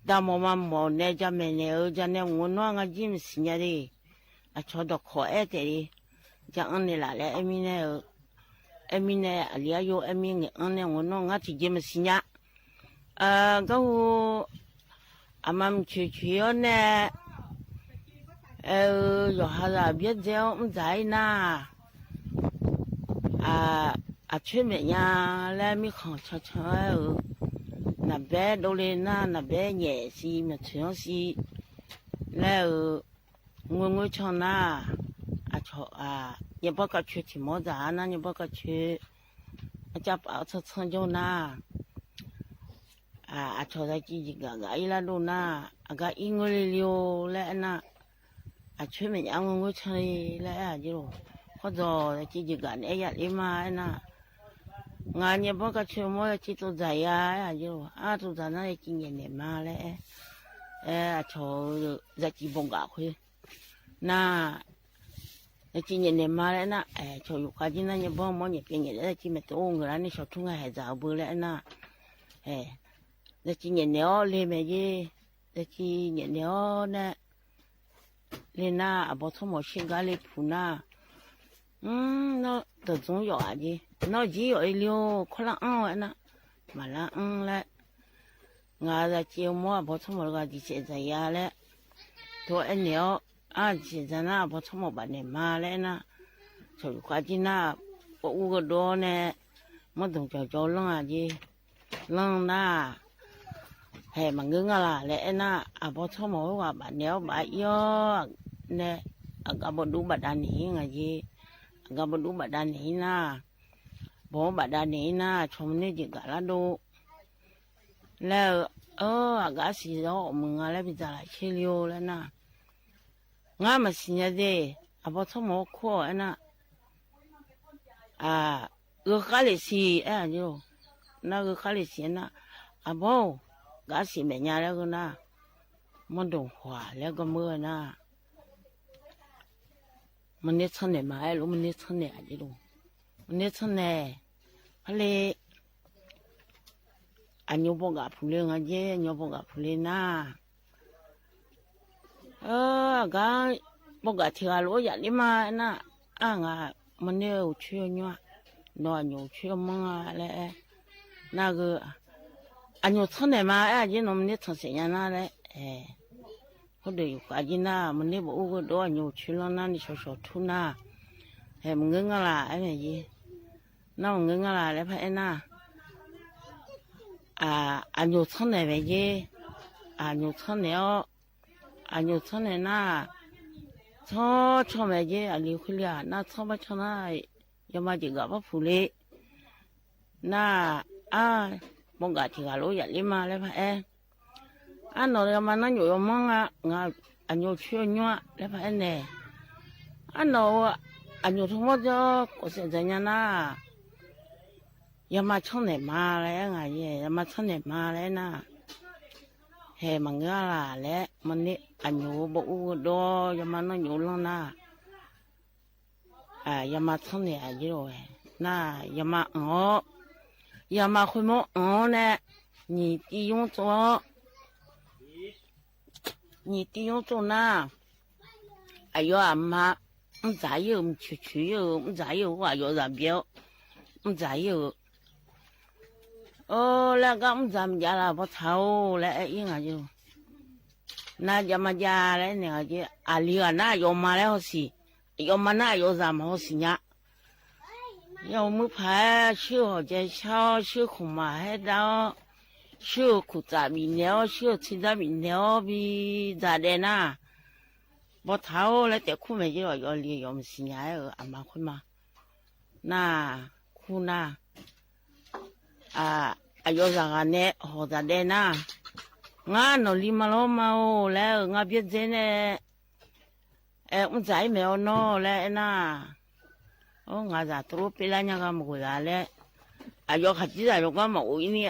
damawq mamawq nae jamaeq naeq-eu janae maqngeur nawr-aq ngar jir maqsiq nya de. Aqcawq dawqkawq aer taef de. Ja anr naeqlaf laer aer mirnae-eu, aer mirnae aqli aryo aer mir ngaeq-anr nae maqngeur nawr ngar tiqjeq maqsiq nya. Garhu aqma mqcoeq coeq-awr nae, aer-eu yawqha zaq byaerdzae-awr mr dzaq-ir nar, aqcoer maeq nya laer mirkhanq cancan-aer-eu, naqbaer dovle nar naqbaer nyaef siq maqtsoeq-anr siq laer-eu, ngoer ngoer can nar, aqcawq nyaerbawr kavcoer tiq mawr dzaq-ar nar nyaerbawr kavcoer, arcav paf-awr tsanr tsanr jawr nar, aqcawq zaqciv jeqgaq gaq-ir lar dov nar, aqgar ir ngoer le le-or laer aernar, aqcoer maeq nya ngoer ngoer can le laer aer-aq jeq lof. Khawr dzawq zaqciv jeqgaq naeq-aer ya ler ma aernar, ngaq nyaerbawr kavcoer mawr zaqciv tsov dzaq ya aer-aq jeq lof. Ar tsov dzaq nar zaqciv nyaef naeq ma laer aer. Aer aqcawq-eu zaqciv bawqgaf khoer nar, zaqciv nyaef naeq ma laer aernar, cawq yufkhav jir nar nyaerbawr mawr nyaef pyaev nyaef laer zaqciv maeqtov-or ngeur lar ni shawqtur nga haeq dzaq-eu beu laer aernar, zaqciv nyaef naeq-awr le maeq jer. Zaqciv nyaef naeq-awr nae, le nar aqbawr tsawrmawq shir gar le puq nar, nawr dawqdzmr yawf-aq jeq, nawr jir yawf-ir le-or kawrlar anr-awq aernar, maqlar anr laer, ngaq zaqciv-eu mawr aqbawr tsawrmawq ghaq jeq saef dzaq ya laer, tov-aer naeq-awr, ar jeq saef dzaq nar aqbawr tsawrmawq baf naeq ma laer aernar, cawq yufkhav jir nar, pawv ur gheudov-awr nae, mawr dmq cawqcawq lanr-aq jeq, lanr nar, haeq maqngeur nga laq laer aernar, aqbawr tsawrmawq khoerghaq baf naeq-awr baf ir-awr nae, aqgar bawduv bafdav naeq-ir ngaq jeq, aqgar bawduv bafdav naeq-ir nar, bawq-anr bafdav naeq-ir nar, cawq maqner jeq gaq lar dov laer-eu, aqgar siq-awr awq muiq nga laer bidzaq laf caer le-or laer nar, ngar maqsiq nya de, aqbawr tsawrmawq-awr kur-awq aernar, gheu khar lef siq aer-aq jeq-or, nar gheu khar lef siq aernar, aqbawr-or, gar siq maeq nya laer gheu nar, Mawrdoq khawf-aq laer garmeur-eu nar, maqner tsanr naeq ma aer lof, maqner tsanr naeq aqjeq lof, maqner tsanr naeq, parle, aqnyoq bawgaf puqle nga jer, aqnyoq bawgaf puqle nar, aqgar bawgaf tiq ghaq lof-aer yaf ler ma aernar, ar ngaq maqner-eu uqcoer-eu nymr-a, nawq aqnyoq uqcoer-eu manr-a laer aer, nar-eu, aqnyoq tsanr naeq ma aer aqjeq nawq maqner tsanq saef nya nar laer, khoerdeuq yufkhav jir nar maqner bawf ur gheudov aqnyoq uqcoer lanr nar ni shawq shawq tur nar, haeq maqngeur ngar laq aer mae jer, nar maqngeur ngar laq laer par aer nar, aqnyoq tsanr naeq mae jer, aqnyoq tsanr naeq-awr, aqnyoq tsanr naeq nar, tsanr caw mae jer, aqli khoerle-aq nar tsanr bar caw nar, yawma jeq gaq bar puq le, nar, ar, bawgaf tiq ghaq lof-aer yaf ler ma laer par aer, arnawq yawma nar nyof yawmanr nga, ngaq aqnyoq coer-eu nymr-a laer par aer nae, arnawq-eu aqnyoq tmr mawr jawr kawf saef dzaq nya nar, yawma tsanr naeq ma laer aer ngaq, yawma tsanr naeq ma laer aer nar, haeq maqngeur laq laer maqner, aqnyoq-eu bawf ur gheudov yawma nar nyof lanr nar, yawma tsanr naeq aqjeq lof-aer nar, yawma anq-awr, yawma khoermawr anq-awr nae, nyiq tiv yur tsov-awr, nyiq tiv yur tsov nar, aqyawf aqma mrdzaq ir-euq, mqcoeq coeq ir-euq, mrdzaq ir-euq, aqyawf zaq byae-awr mrdzaq ir-euq, or laer gar mrdzaq maqjav laf bawtaq-or laer aer ir ngaq jer. Nar jav ma jav laer naeq ngaq jer, aqli ghaq nar aqyawf ma laer hawsiq, aqyawf ma nar aqyawf zaq maq hawsiq nya. Yawmuiq paq-aer shuir-eu hawqjae shar-awr, shuir-eu khmqmaq haer dar-awr, shuir-eu kuqtsaf bifnaeq-awr, shuir-eu tserdar bifnaeq-awr bi dzaq daef nar, bawtaq-or laer taef kur mae jer, aqyawf li aqyawf maqsiq nya-aer-euq aqma khoer ma. Nar, kur nar, aqyawf zaqghaq nae hawq dzaq daef nar, ngar nawqli ma lawr ma-or laer-euq ngar byaerdzae nae aer mrdzaq ir maeq-awr nawr laer aer nar, or ngaq zaq tov lof pyaerlar nya gha maqghoe-a laer, aqyawf khaqdzerzaq yawqgar maqghof ir ni,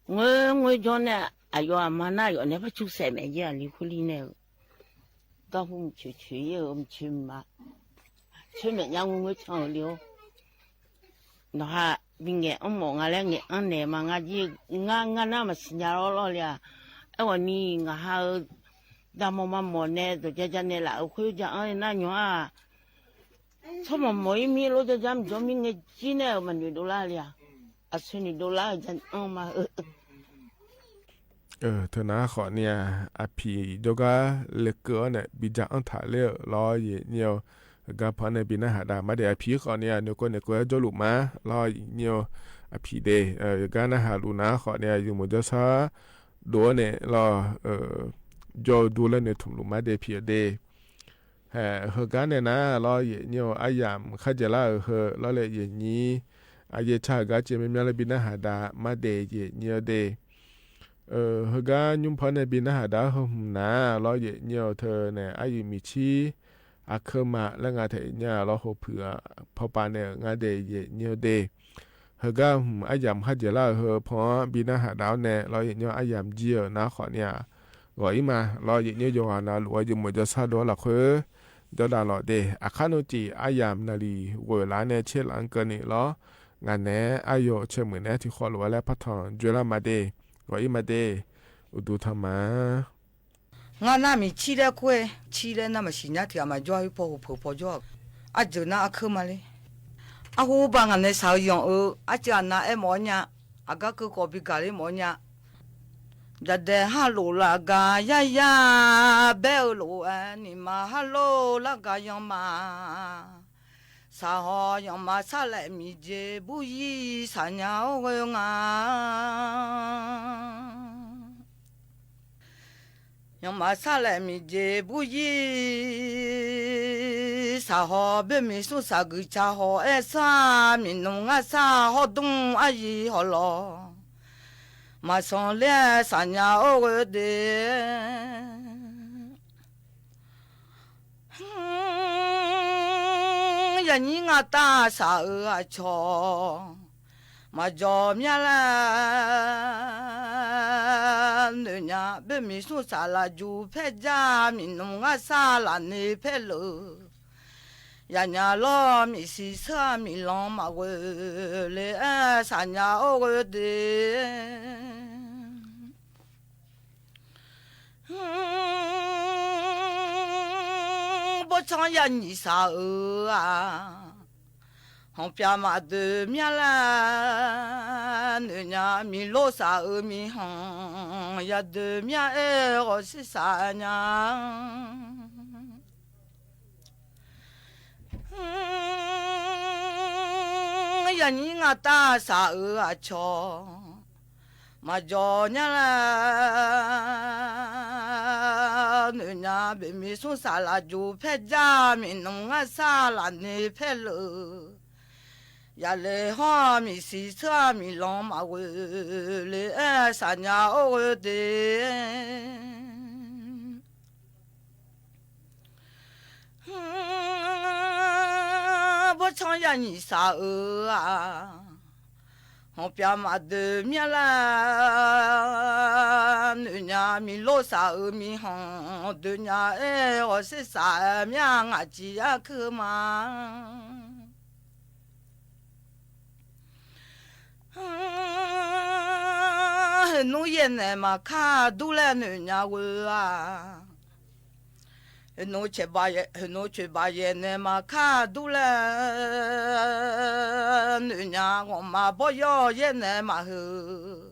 ngoer ngoer jawr nae, aqyawf aqma nar aqyawf nae par cu saef maeq jer, aqli khoerli nae-euq garhu mqcoeq coeq ir-euq mqcoeq mqma, coer maeq nya ngoer ngoer can-euq le-or. Nawqha bingaeq anr mawf nga laer ngaeq anr naeq ma nga jir, ngar ngar nar maqsiq nya lawr lawr le-aq. Aerkhawf ni ngaq ha-eu damawr mamawf nae dawq ja ja naeq laf-euq khoer ja anr nar nymr-aq, tsawrmawq mawq ir mir lof ja ja mqjawr mir ngae jir nae-euq maqnoeq dovlar le-aq. Aqsur noeq dovlar-eu ja anr ma-eu. Teunar khawf ni-aq, aqpiq jawrgar lekeuv-awr nae bi ja anr taq ler-euq lawr, aqyuif nyir-eu, heugar pan nae bi narhaq dav ma daef. Aqpiq khawf ni-aq, noeqkeuv noeqkeuv-aer jawrluf ma lawr, aqyuif nyir-eu, aqpiq de. Heugar narhaq luf nar khawf ni-aq, yawmuiq jawrshar dov-awr nae lawr, jawr-eu dur laer noeqtmq luf ma daef piq-eu de. Heugar nae nar lawr, aqyuif nyir-eu, aryamq kharjaeq lar-euq heu lawr laer, aqyuif nyir, aqyaer car heugar caev mya mya laer bi narhaq dav ma daef, aqyuif nyir-eu de. Heugar nymr pan nae bi narhaq dav-eu heu hmq nar lawr, aqyuif nyir-eu, teunae aryuif miqcir aqkeuv ma laer nga taef nya lawr, hawpuiq paw pav nae-euq nga daef, aqyuif nyir-eu de. Heugar hmq aryamq kharjaeq lar-euq heu paw-anr bi narhaq dav-awr nae lawr, aqyuif nyir-eu, aryamq jir-euq nar khawf ni-aq, ghawq ir ma lawr, aqyuif nyir-eu, yawqghaq navluf-eu yawmuiq jawrshar dov-awr lafkhoer jawrdav lawq de. Aqkar nmr tiq aryamq naqliq ghoeq laf-anr nae tser laf-anr keuvni lawr, ngaq naeq-aer aryawf caermuiq naeq-aer tiqkhawf lof-aer laer partaq dzoerlar ma de. Ghawq ir ma de. Uqduq tanq ma. Ngar nar miqcir laer kur-aer, cir laer nar maqsiq nya tiq ghaq maqjawr-a, paw hawpuiq paw jawr-a. Arjeuq nar arkeur ma ler. Arhu urbaq ngaq nae shaq-eu yanq-eu arcuiv aqnav aermawf-awr nya. Aqgar keuv khawf bi gaq ler mawf-awr nya. Jaqdaeq harlof laf gaq yaryar baer-eu lof-aer, nyiq ma harlof lar gaq yanq ma. Shaqhaw yanq ma sharlaef miqjeq buryir shaqnya-awr ghoe nga. Yanq ma sharlaef miqjeq buryir shaqhaw, boermiq smr shaqguiq ca haw aer sar, miqnmq ngar sar hawrdmr aryir hawlawq, maqsanq ler-aer shaqnya-awr ghoe de. Yaqnyir ngar taf shaq-euq aqcawq maqjawq mya laer noeq noeqnya, boermiq smr saqlaq juq paer jar, miqnmq ngarsar lafni paer leuq. Yaqnya lawr miqsiq seur-aq, miqlanq maqghoe le-aer saqnya-or ghoe de. Bawrtsanr yanyiq saq-euq-aq, hanqpyav maqdoeq myanr laer noeqnya, miqlor saq-euq miqhanq yadoeq myanr-aer ghawqshir saq nya. Yaqnyir ngar tav saq-euq aqcawq maqjawq nyar laer noeqnya, boermiq smr saqlaq juq paer jar, miqnmq ngarsar lafni paer leuq. Yaqle hawr-aq, miqsiq seur-aq, miqlanq maqghoe le-aer saqnya-or ghoe de. Bawrtsanr yanyiq saq-euq-aq, hanqpyav maqdoeq myanr laer noeqnya, miqlor saq-euq miqhanq doeq nya-aer ghawqshir saq-aer myanr ngaq ciq yar kuir ma. Heunmr yaer naeq maqkar dur laer noeqnya ghoe-aq, heunmr coeqbaq yaer naeq maqkar dur laer noeqnya, ghawqma bawr yawr yaer naeq maqheuq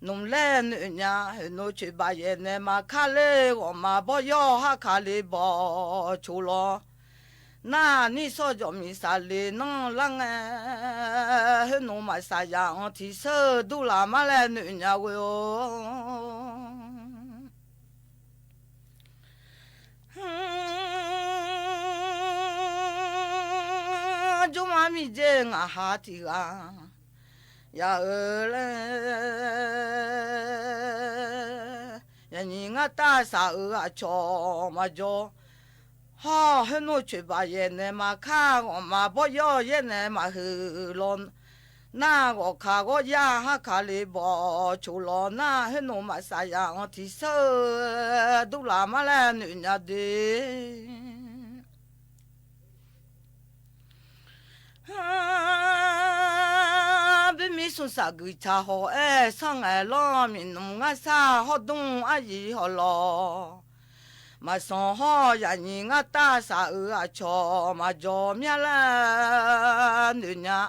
nmr laer noeqnya, heunmr coeqbaq yaer naeq maqkar ler, ghawqma bawr yawr harkale bawq coq lawr. Nar nir sawr jawq miq saqle nanr lar ngae, heunmr maqsaq yaq-anr tiqsheur durlaf mar laer noeqnya ghoe-or. Jawrma miqdzer ngaqha tiq ghaq ya-eu laer, yaqnyiq ngar tav saq-euq aqcawq maqjawr. Hawr heunmr coeqbaq yaer naeq maqkar, ghawqma bawr yawr yaer naeq maqheuq lawr. Nar ghawqka ghawr yar harkale bawq coq lawr, nar heunmr maqsaq yaq-anr tiqsheur durlaf mar laer noeqnya de. Boermiq smr saq guiqtaq hawq-aer sanr ngaeq lawr, miqnmq ngarsar hawrdmr aryiq hawq lawq. Maqsanq hawr yaqnyiq ngar tav saq-euq aqcawq maqjawr myanr laer noeqnya.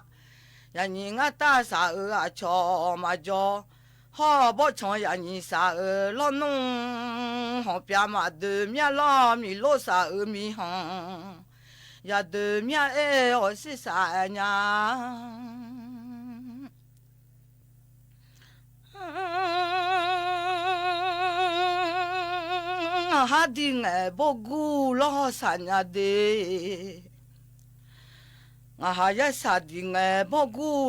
Yaqnyiq ngar tav saq-euq aqcawq maqjawr. Hawr bawrtsanq yaqnyiq saq-euq lawrnmr, hanqpyav maqdoeq myanr lawr, miqlor saq-euq miqhanq yadoeq myanr-aer ghawqshir saq nya. Ngaqha diq ngaeq bawrgur lawr saqnya de. Ngaqha yarsaq diq ngaeq bawrgur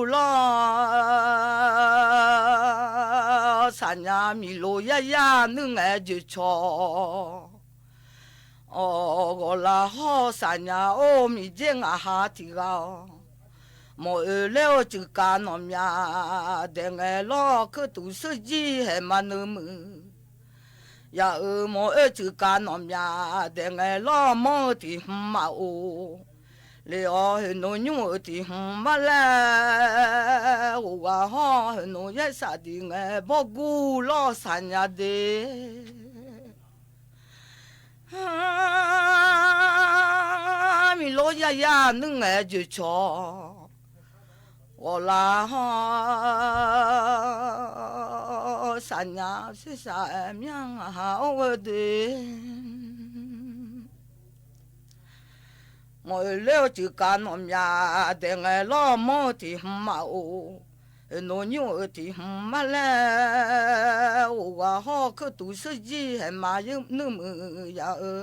lawr saqnya, miqlof yaryar nuirngaeq joeqcawq. Awq, ghawqlaf hawr saqnya-or, miqdzer ngaqha tiq ghaq-awq. Mawq-eu laer-eu cuiv kav nawqmya daeq ngae lawr, keuv tuq seurjir haeq ma nuimuiq. Yaq-euq mawq-eu cuiv kav nawqmya daeq ngae lawr, manr-eu tiq hmq maqof. Lef-awr heunmr nymr-euq tiq hmq mar laer, ghofghaq hawr heunmr yarsaq diq ngae bawrgur lawr saqnya de. Miqlof yaryar nuirngaeq joeqcawq. Ghawqlaf hawr saqnya, sersaq-aer myanr ngaqha-or ghoe de. Mawq-eu laer-eu cuiv kav nawqmya daeq ngae lawr, manr-eu tiq hmq maqof. Heunmr nymr-euq tiq hmq mar laer, ghofghaq hawr keuv tuq seurjir haeq ma nuimuiq yaq-eu.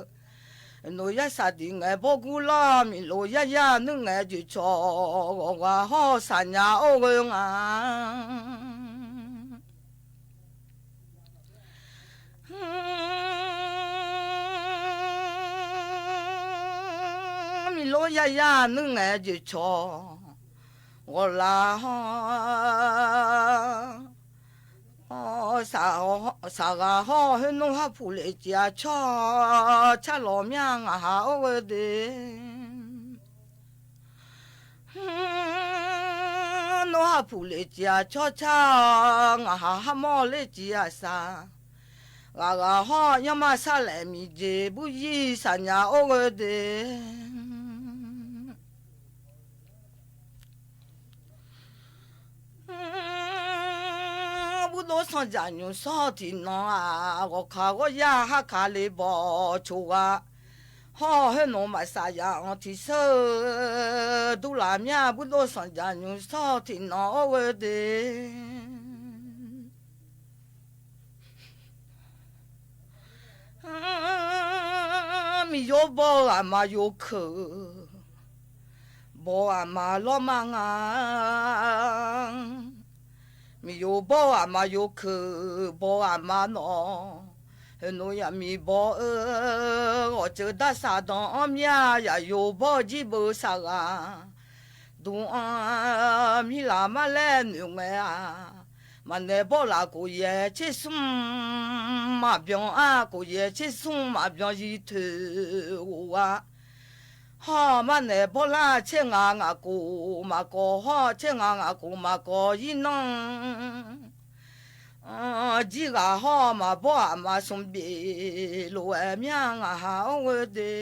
Heunmr yarsaq diq ngae bawrgur lawr, miqlof yaryar nuirngaeq joeqcawq. Ghawqghaq hawr saqnya-or ghoe nga. Miqlof yaryar nuirngaeq joeqcawq. Ghawqlaf hawr Saqghaq hawr-eu khoer nmr harpuq lef ciq-a tsawr, tsar lawq mya ngaq ha or ghoe de. Nmr harpuq lef ciq-a tsawr tsar, ngaq ha harmawr ler ciq-a saq. Ghaqghaq hawr-eu yanrma sarlaeq miqjeq burzir saqnya or ghoe de. Burdov sanqdzaq nymq sawr tiqnan-aq, ghawqkaq ghawryar harkaq le bawq coq ghaq. Hawr-eu khoer nmr maqsaq yaq-anr tiqseur-eu durlaf mya burdov sanqdzaq nymq sawr tiqnan or ghoe de. Miqyoq baw-eu aqma yawkeuq, baw aqma lawrma nga. Miqyoq baw-eu aqma yawkeuq, baw aqma nawq. Heulof yaqmiq baw-eu ghawqceuq darsaq danq-anr mya, yaqyo baw-eu jirbeu saqghaq. Duq-anr mirlaq mar laer noeq ngae-aq, maqnaeq bawrlaf kof yaeq tser smr maqbyan-a, kof yaeq tser smr maqbyan zir toeq ghof gha. Hawr-eu marnaeq bawrlar tser ngaq ngaq kof maqkawv, hawr-eu tser ngaq ngaq kof maqkawv zir nanr. Jir ghaq hawr-eu maqbawr aqma smr bif lof-aer mya ngaq ha or ghoe de.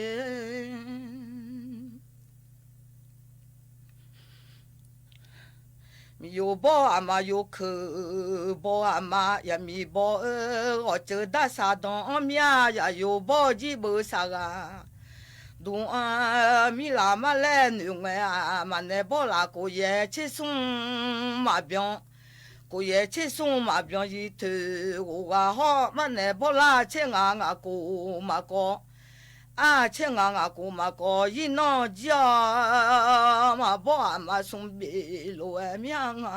Miqyoq baw-eu aqma yawkeuq, baw aqma yaqmiq baw-eu ghawqceuq darsaq danq-anr mya, yaqyo baw-eu jirbeu saqghaq. Duq-anr mirlaq mar laer noeq ngae-aq, maqnaeq bawrlaf kof yaeq tser smr maqbyan. Kof yaeq tser smr maqbyan zir toeq ghof gha hawr, marnaeq bawrlar tser ngaq ngaq kof maqkawv. Ar, tser ngaq ngaq kof maqkawv zir nanr jir-awr, maqbawr aqma smr bif lof-aer mya nga.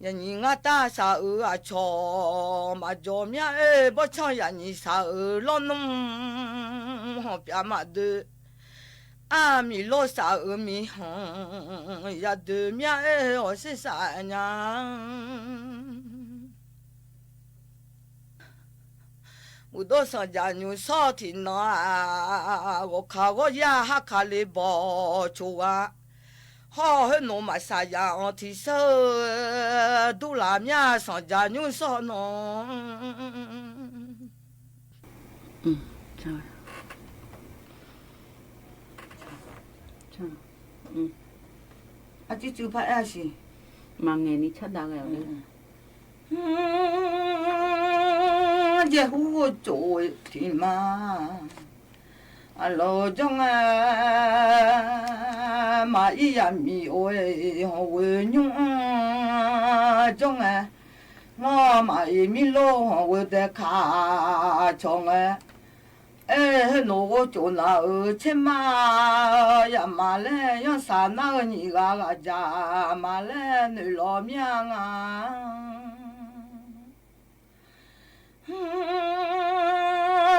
Yaqnyiq ngar tar saq-euq aqcawq maqjawq mya-aer, bawrtsanr yaqnyiq saq-euq lawrnmr hanq pyav maqdoe. Armiq lawr saq-euq miqhanq yadoe mya-aer, hawsher saf nya. Muiqdov sanqdzaq nymq sawr tiqnan-aq, ghawqkaq ghawryar harkaq le bawq coq gha. Hawr-eu khoer nmr maqsaq yaq-anr tiqseur-eu durlaf mya sanqdzaq nymq sawr nan. Arcuir cuiv par aer-a siq. Maqngaeq ni cardav ghae-a. Jaerhur ghovcof tiqma. Aqlawq jawr ngae, maqir yaqmiq of-aer hanqghoe nymr-anr jawr ngae, nawr maqir mirlor hanqghoe dae kaq cawq ngae, aer, khoernoeq ghovcof naq-euq tserma yaqma laer yanrsaq nar-eu nyiq ghaq ghaq jaq ma laer noeqlawq mir-a nga.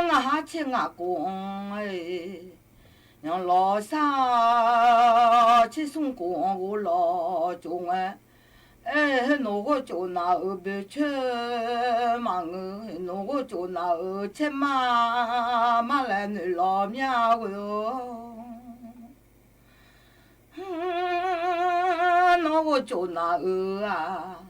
Ngaq har tser ngaq kof-anr-aer, yanlawq sar-awr tser smr kof-anr ghov lawq cof ngae, aer, khoernoeq ghovcof naq-euq boecoer maqngeur, khoernoeq ghovcof naq-euq tserma mar laer noeqlawq mir-a ghoe-or. Nawr ghovcof naq-euq-aq,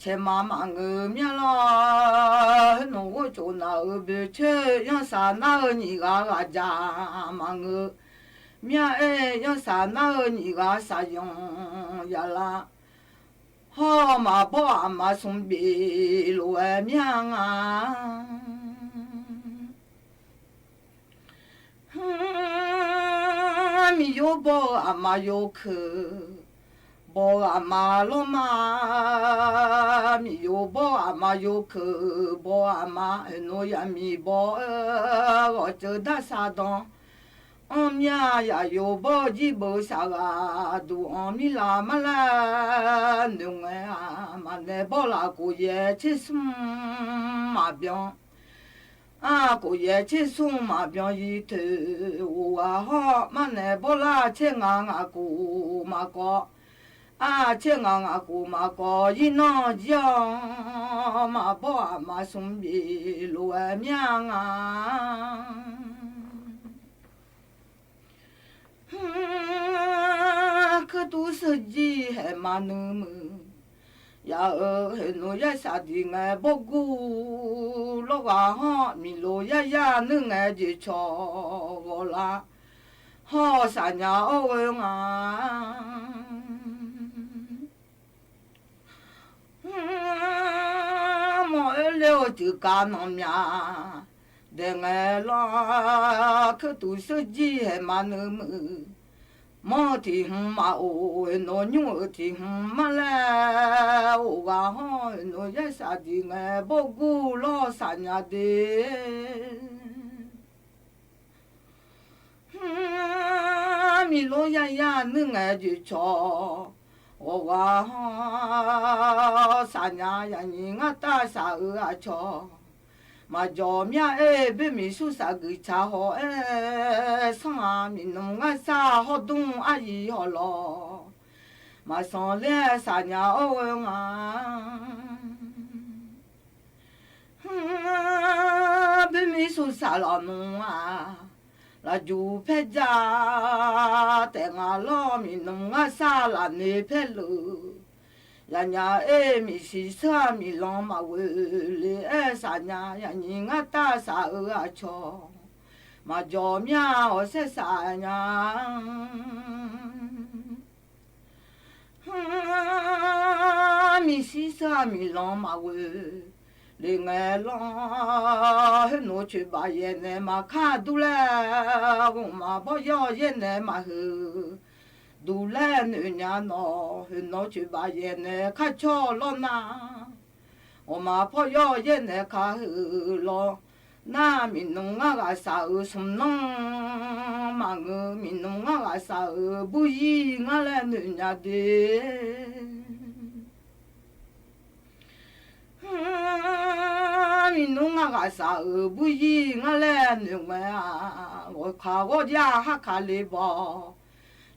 caerma maqngeur mir-a lawr. Khoernoeq ghovcof naq-euq boecoer yanrsaq nar-eu nyiq ghaq ghaq jaq maqngeur mir-a aer, yanrsaq nar-eu nyiq ghaq saqyanq yaqlar. Hawr-eu maqbawr aqma smr bif lof-aer mir-a nga. Miqyor bawr-eu aqma yawkeuq, baw-eu aqma lawrma. Miqyor bawr-eu aqma yawkeuq, baw-eu aqma, oeqnoeq yaqmiq baw-eu ghawqceuq darsaq dan. Anr mir-a, yaqyo bawr-eu jirbeu saqghaq, duq-anr mirlaf marlar noeq ngae-aq, maqnaeq bawrlaf kof yaeq tser smr maqbyan. Ar, kof yaeq tser smr maqbyan zir toeq ghof ghaq hawr, marnaeq bawrlar tser ngaq ngaq kof maqkawv. Aqcaer ngaq ngaq khof maqkawv yir nanr jir-awr, maqbawr aqma smr bif lof-aer mya nga. Kuirtuv seurjir haeq ma nuimuiq, yaq-euq hoeqnov yaer saqdiq ngae bawrgur lawrghaq hawr, miqlof yaryar nuir ngae jeqcawq ghawqlar hawr-eu saqnya awr ghoe nga. Mawr oerler-eu tsuif kav nanq myaq daeq ngae lanr, kuirtuv seurjir haeq ma nuimuiq, manr-eu tiq hmq maqof, hoeqnov nymr-euq tiq hmq mar laer, oq ghaq hawr-eu hoeqnov yaer saqdiq ngae bawrgur lawr saqnya de. Miqlof yaryar nuir ngae jeqcawq ghawqghaq hawr, saqnya yaqnyiq ngar tav saq-euq aqcawq maqjawq mya-aer, boermiq sursaq guiqtsaq haw-aer sanr-aq, miqnmq ngar sar hawrdmr aryiq hawlawq maqsanq ler-aer saqnya awr ghoe nga. Boermiq sursaq lafnmr-aq, lafjuq paer ja taef nga lawr, miqnmq ngar sar lafnoeq paer leuq yaqnya-aer, miqsiq seur-aq miqlanq maqghoe le-aer saqnya yaqnyiq ngar tav saq-euq aqcawq maqjawq mya hawsher saqnya. Miqsiq seur-aq miqlanq maqghoe le ngae lanr, hoeqnov coeqbaq yaeq naeq maqkar dur laer, ghawqmaf bawr yawr yaer naeq maqhuiq duq laer noeq nya nawq, hoeqnov coeqbaq yaeq naeq kar cawr lawr nar, ghawqmaf bawr yawr yaer naeq ka huiq lawr nar, miqnmq ngar ghaq saq-euq smqnanr maqngeur, miqnmq ngar ghaq saq-euq burzir ngar laer noeq nya de. Miqnmq ngar ghaq saq-euq burzir ngar laer noeq ngae-aq, ghawqkaq ghawrjav harkaq le baw,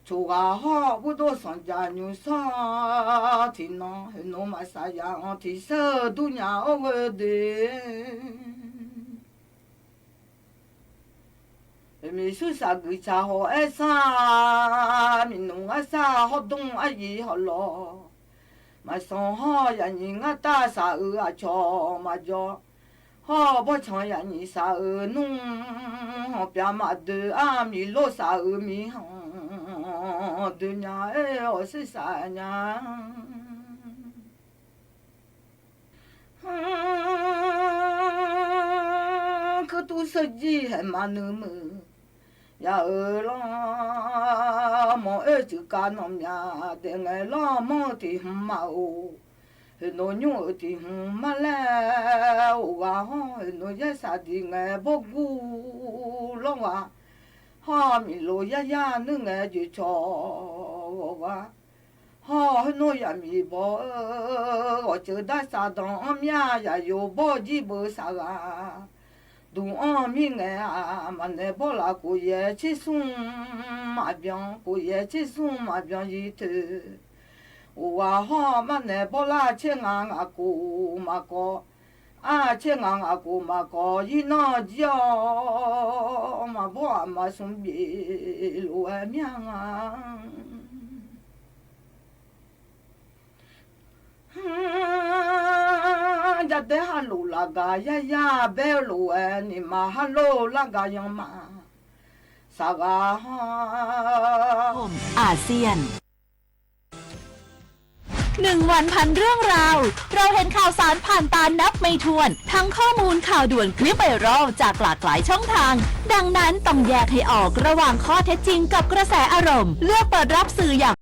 coqghaq hawr burdov sanqdzaq nymrsanr tiqnan, hoeqnov maqsaq yaq-anr tiqseur durnya awr ghoe de. Miqsur saqguiq tsaq haw-aer sar, miqnmq ngar sar hawrdmr aryiq hawlawq, maqsanq hawr yaqnyiq ngar tav saq-euq aqcawq maqjawr, hawr bawrtsanq yaqnyiq saq-euq nmr, hawqpyav maqdoe-ar miqlor saq-euq miqhanq doe nya-aer awqsir saq nya. Kuirtuv seurjir haeq ma nuimuiq, yaq-euq lanr mawq oer tsuif kav nanq myaq daef ngae lanr, manr-eu tiq hmq maqof, hoeqnov nymr-euq tiq hmq mar laer, oq ghaq hawr hoeqnov yaer saqdiq ngae bawrgur lawr ghaq, hawr miqlof yaryar nuir ngae joeqcawq ghawq ghaq, hawr khoernmr yaqmiq baw-eu ghawqceuq darsav danq-anr myav yaqyo bawr jir beu saqghaq, duq-anr mirngae-aq maqnaeq bawrlaf kof yaeq tser smr maqbyan, kof yaeq tser smr maqbyan yir toeq, oq ghaq hawr marnaeq bawrlar tser nga ngaq kof maqkawv, aq tser nga ngaq kof maqkawv yir nanr jir-awr, maqbawr aqma smr bif lof-aer myav nga. Jadaer harlof lafgaq yaryar baer lof-aer, niqma harlof largaq yanma saqghaq ha. อาเซียน หนึ่งวันพันเรื่องราว เราเห็นข่าวสารผ่านตานับไม่ถ้วน ทั้งข้อมูลข่าวด่วน คลิปไวรัล จากหลากหลายช่องทาง ดังนั้นต้องแยกให้ออกระหว่างข้อเท็จจริงกับกระแสอารมณ์ เลือกเปิดรับสื่ออย่าง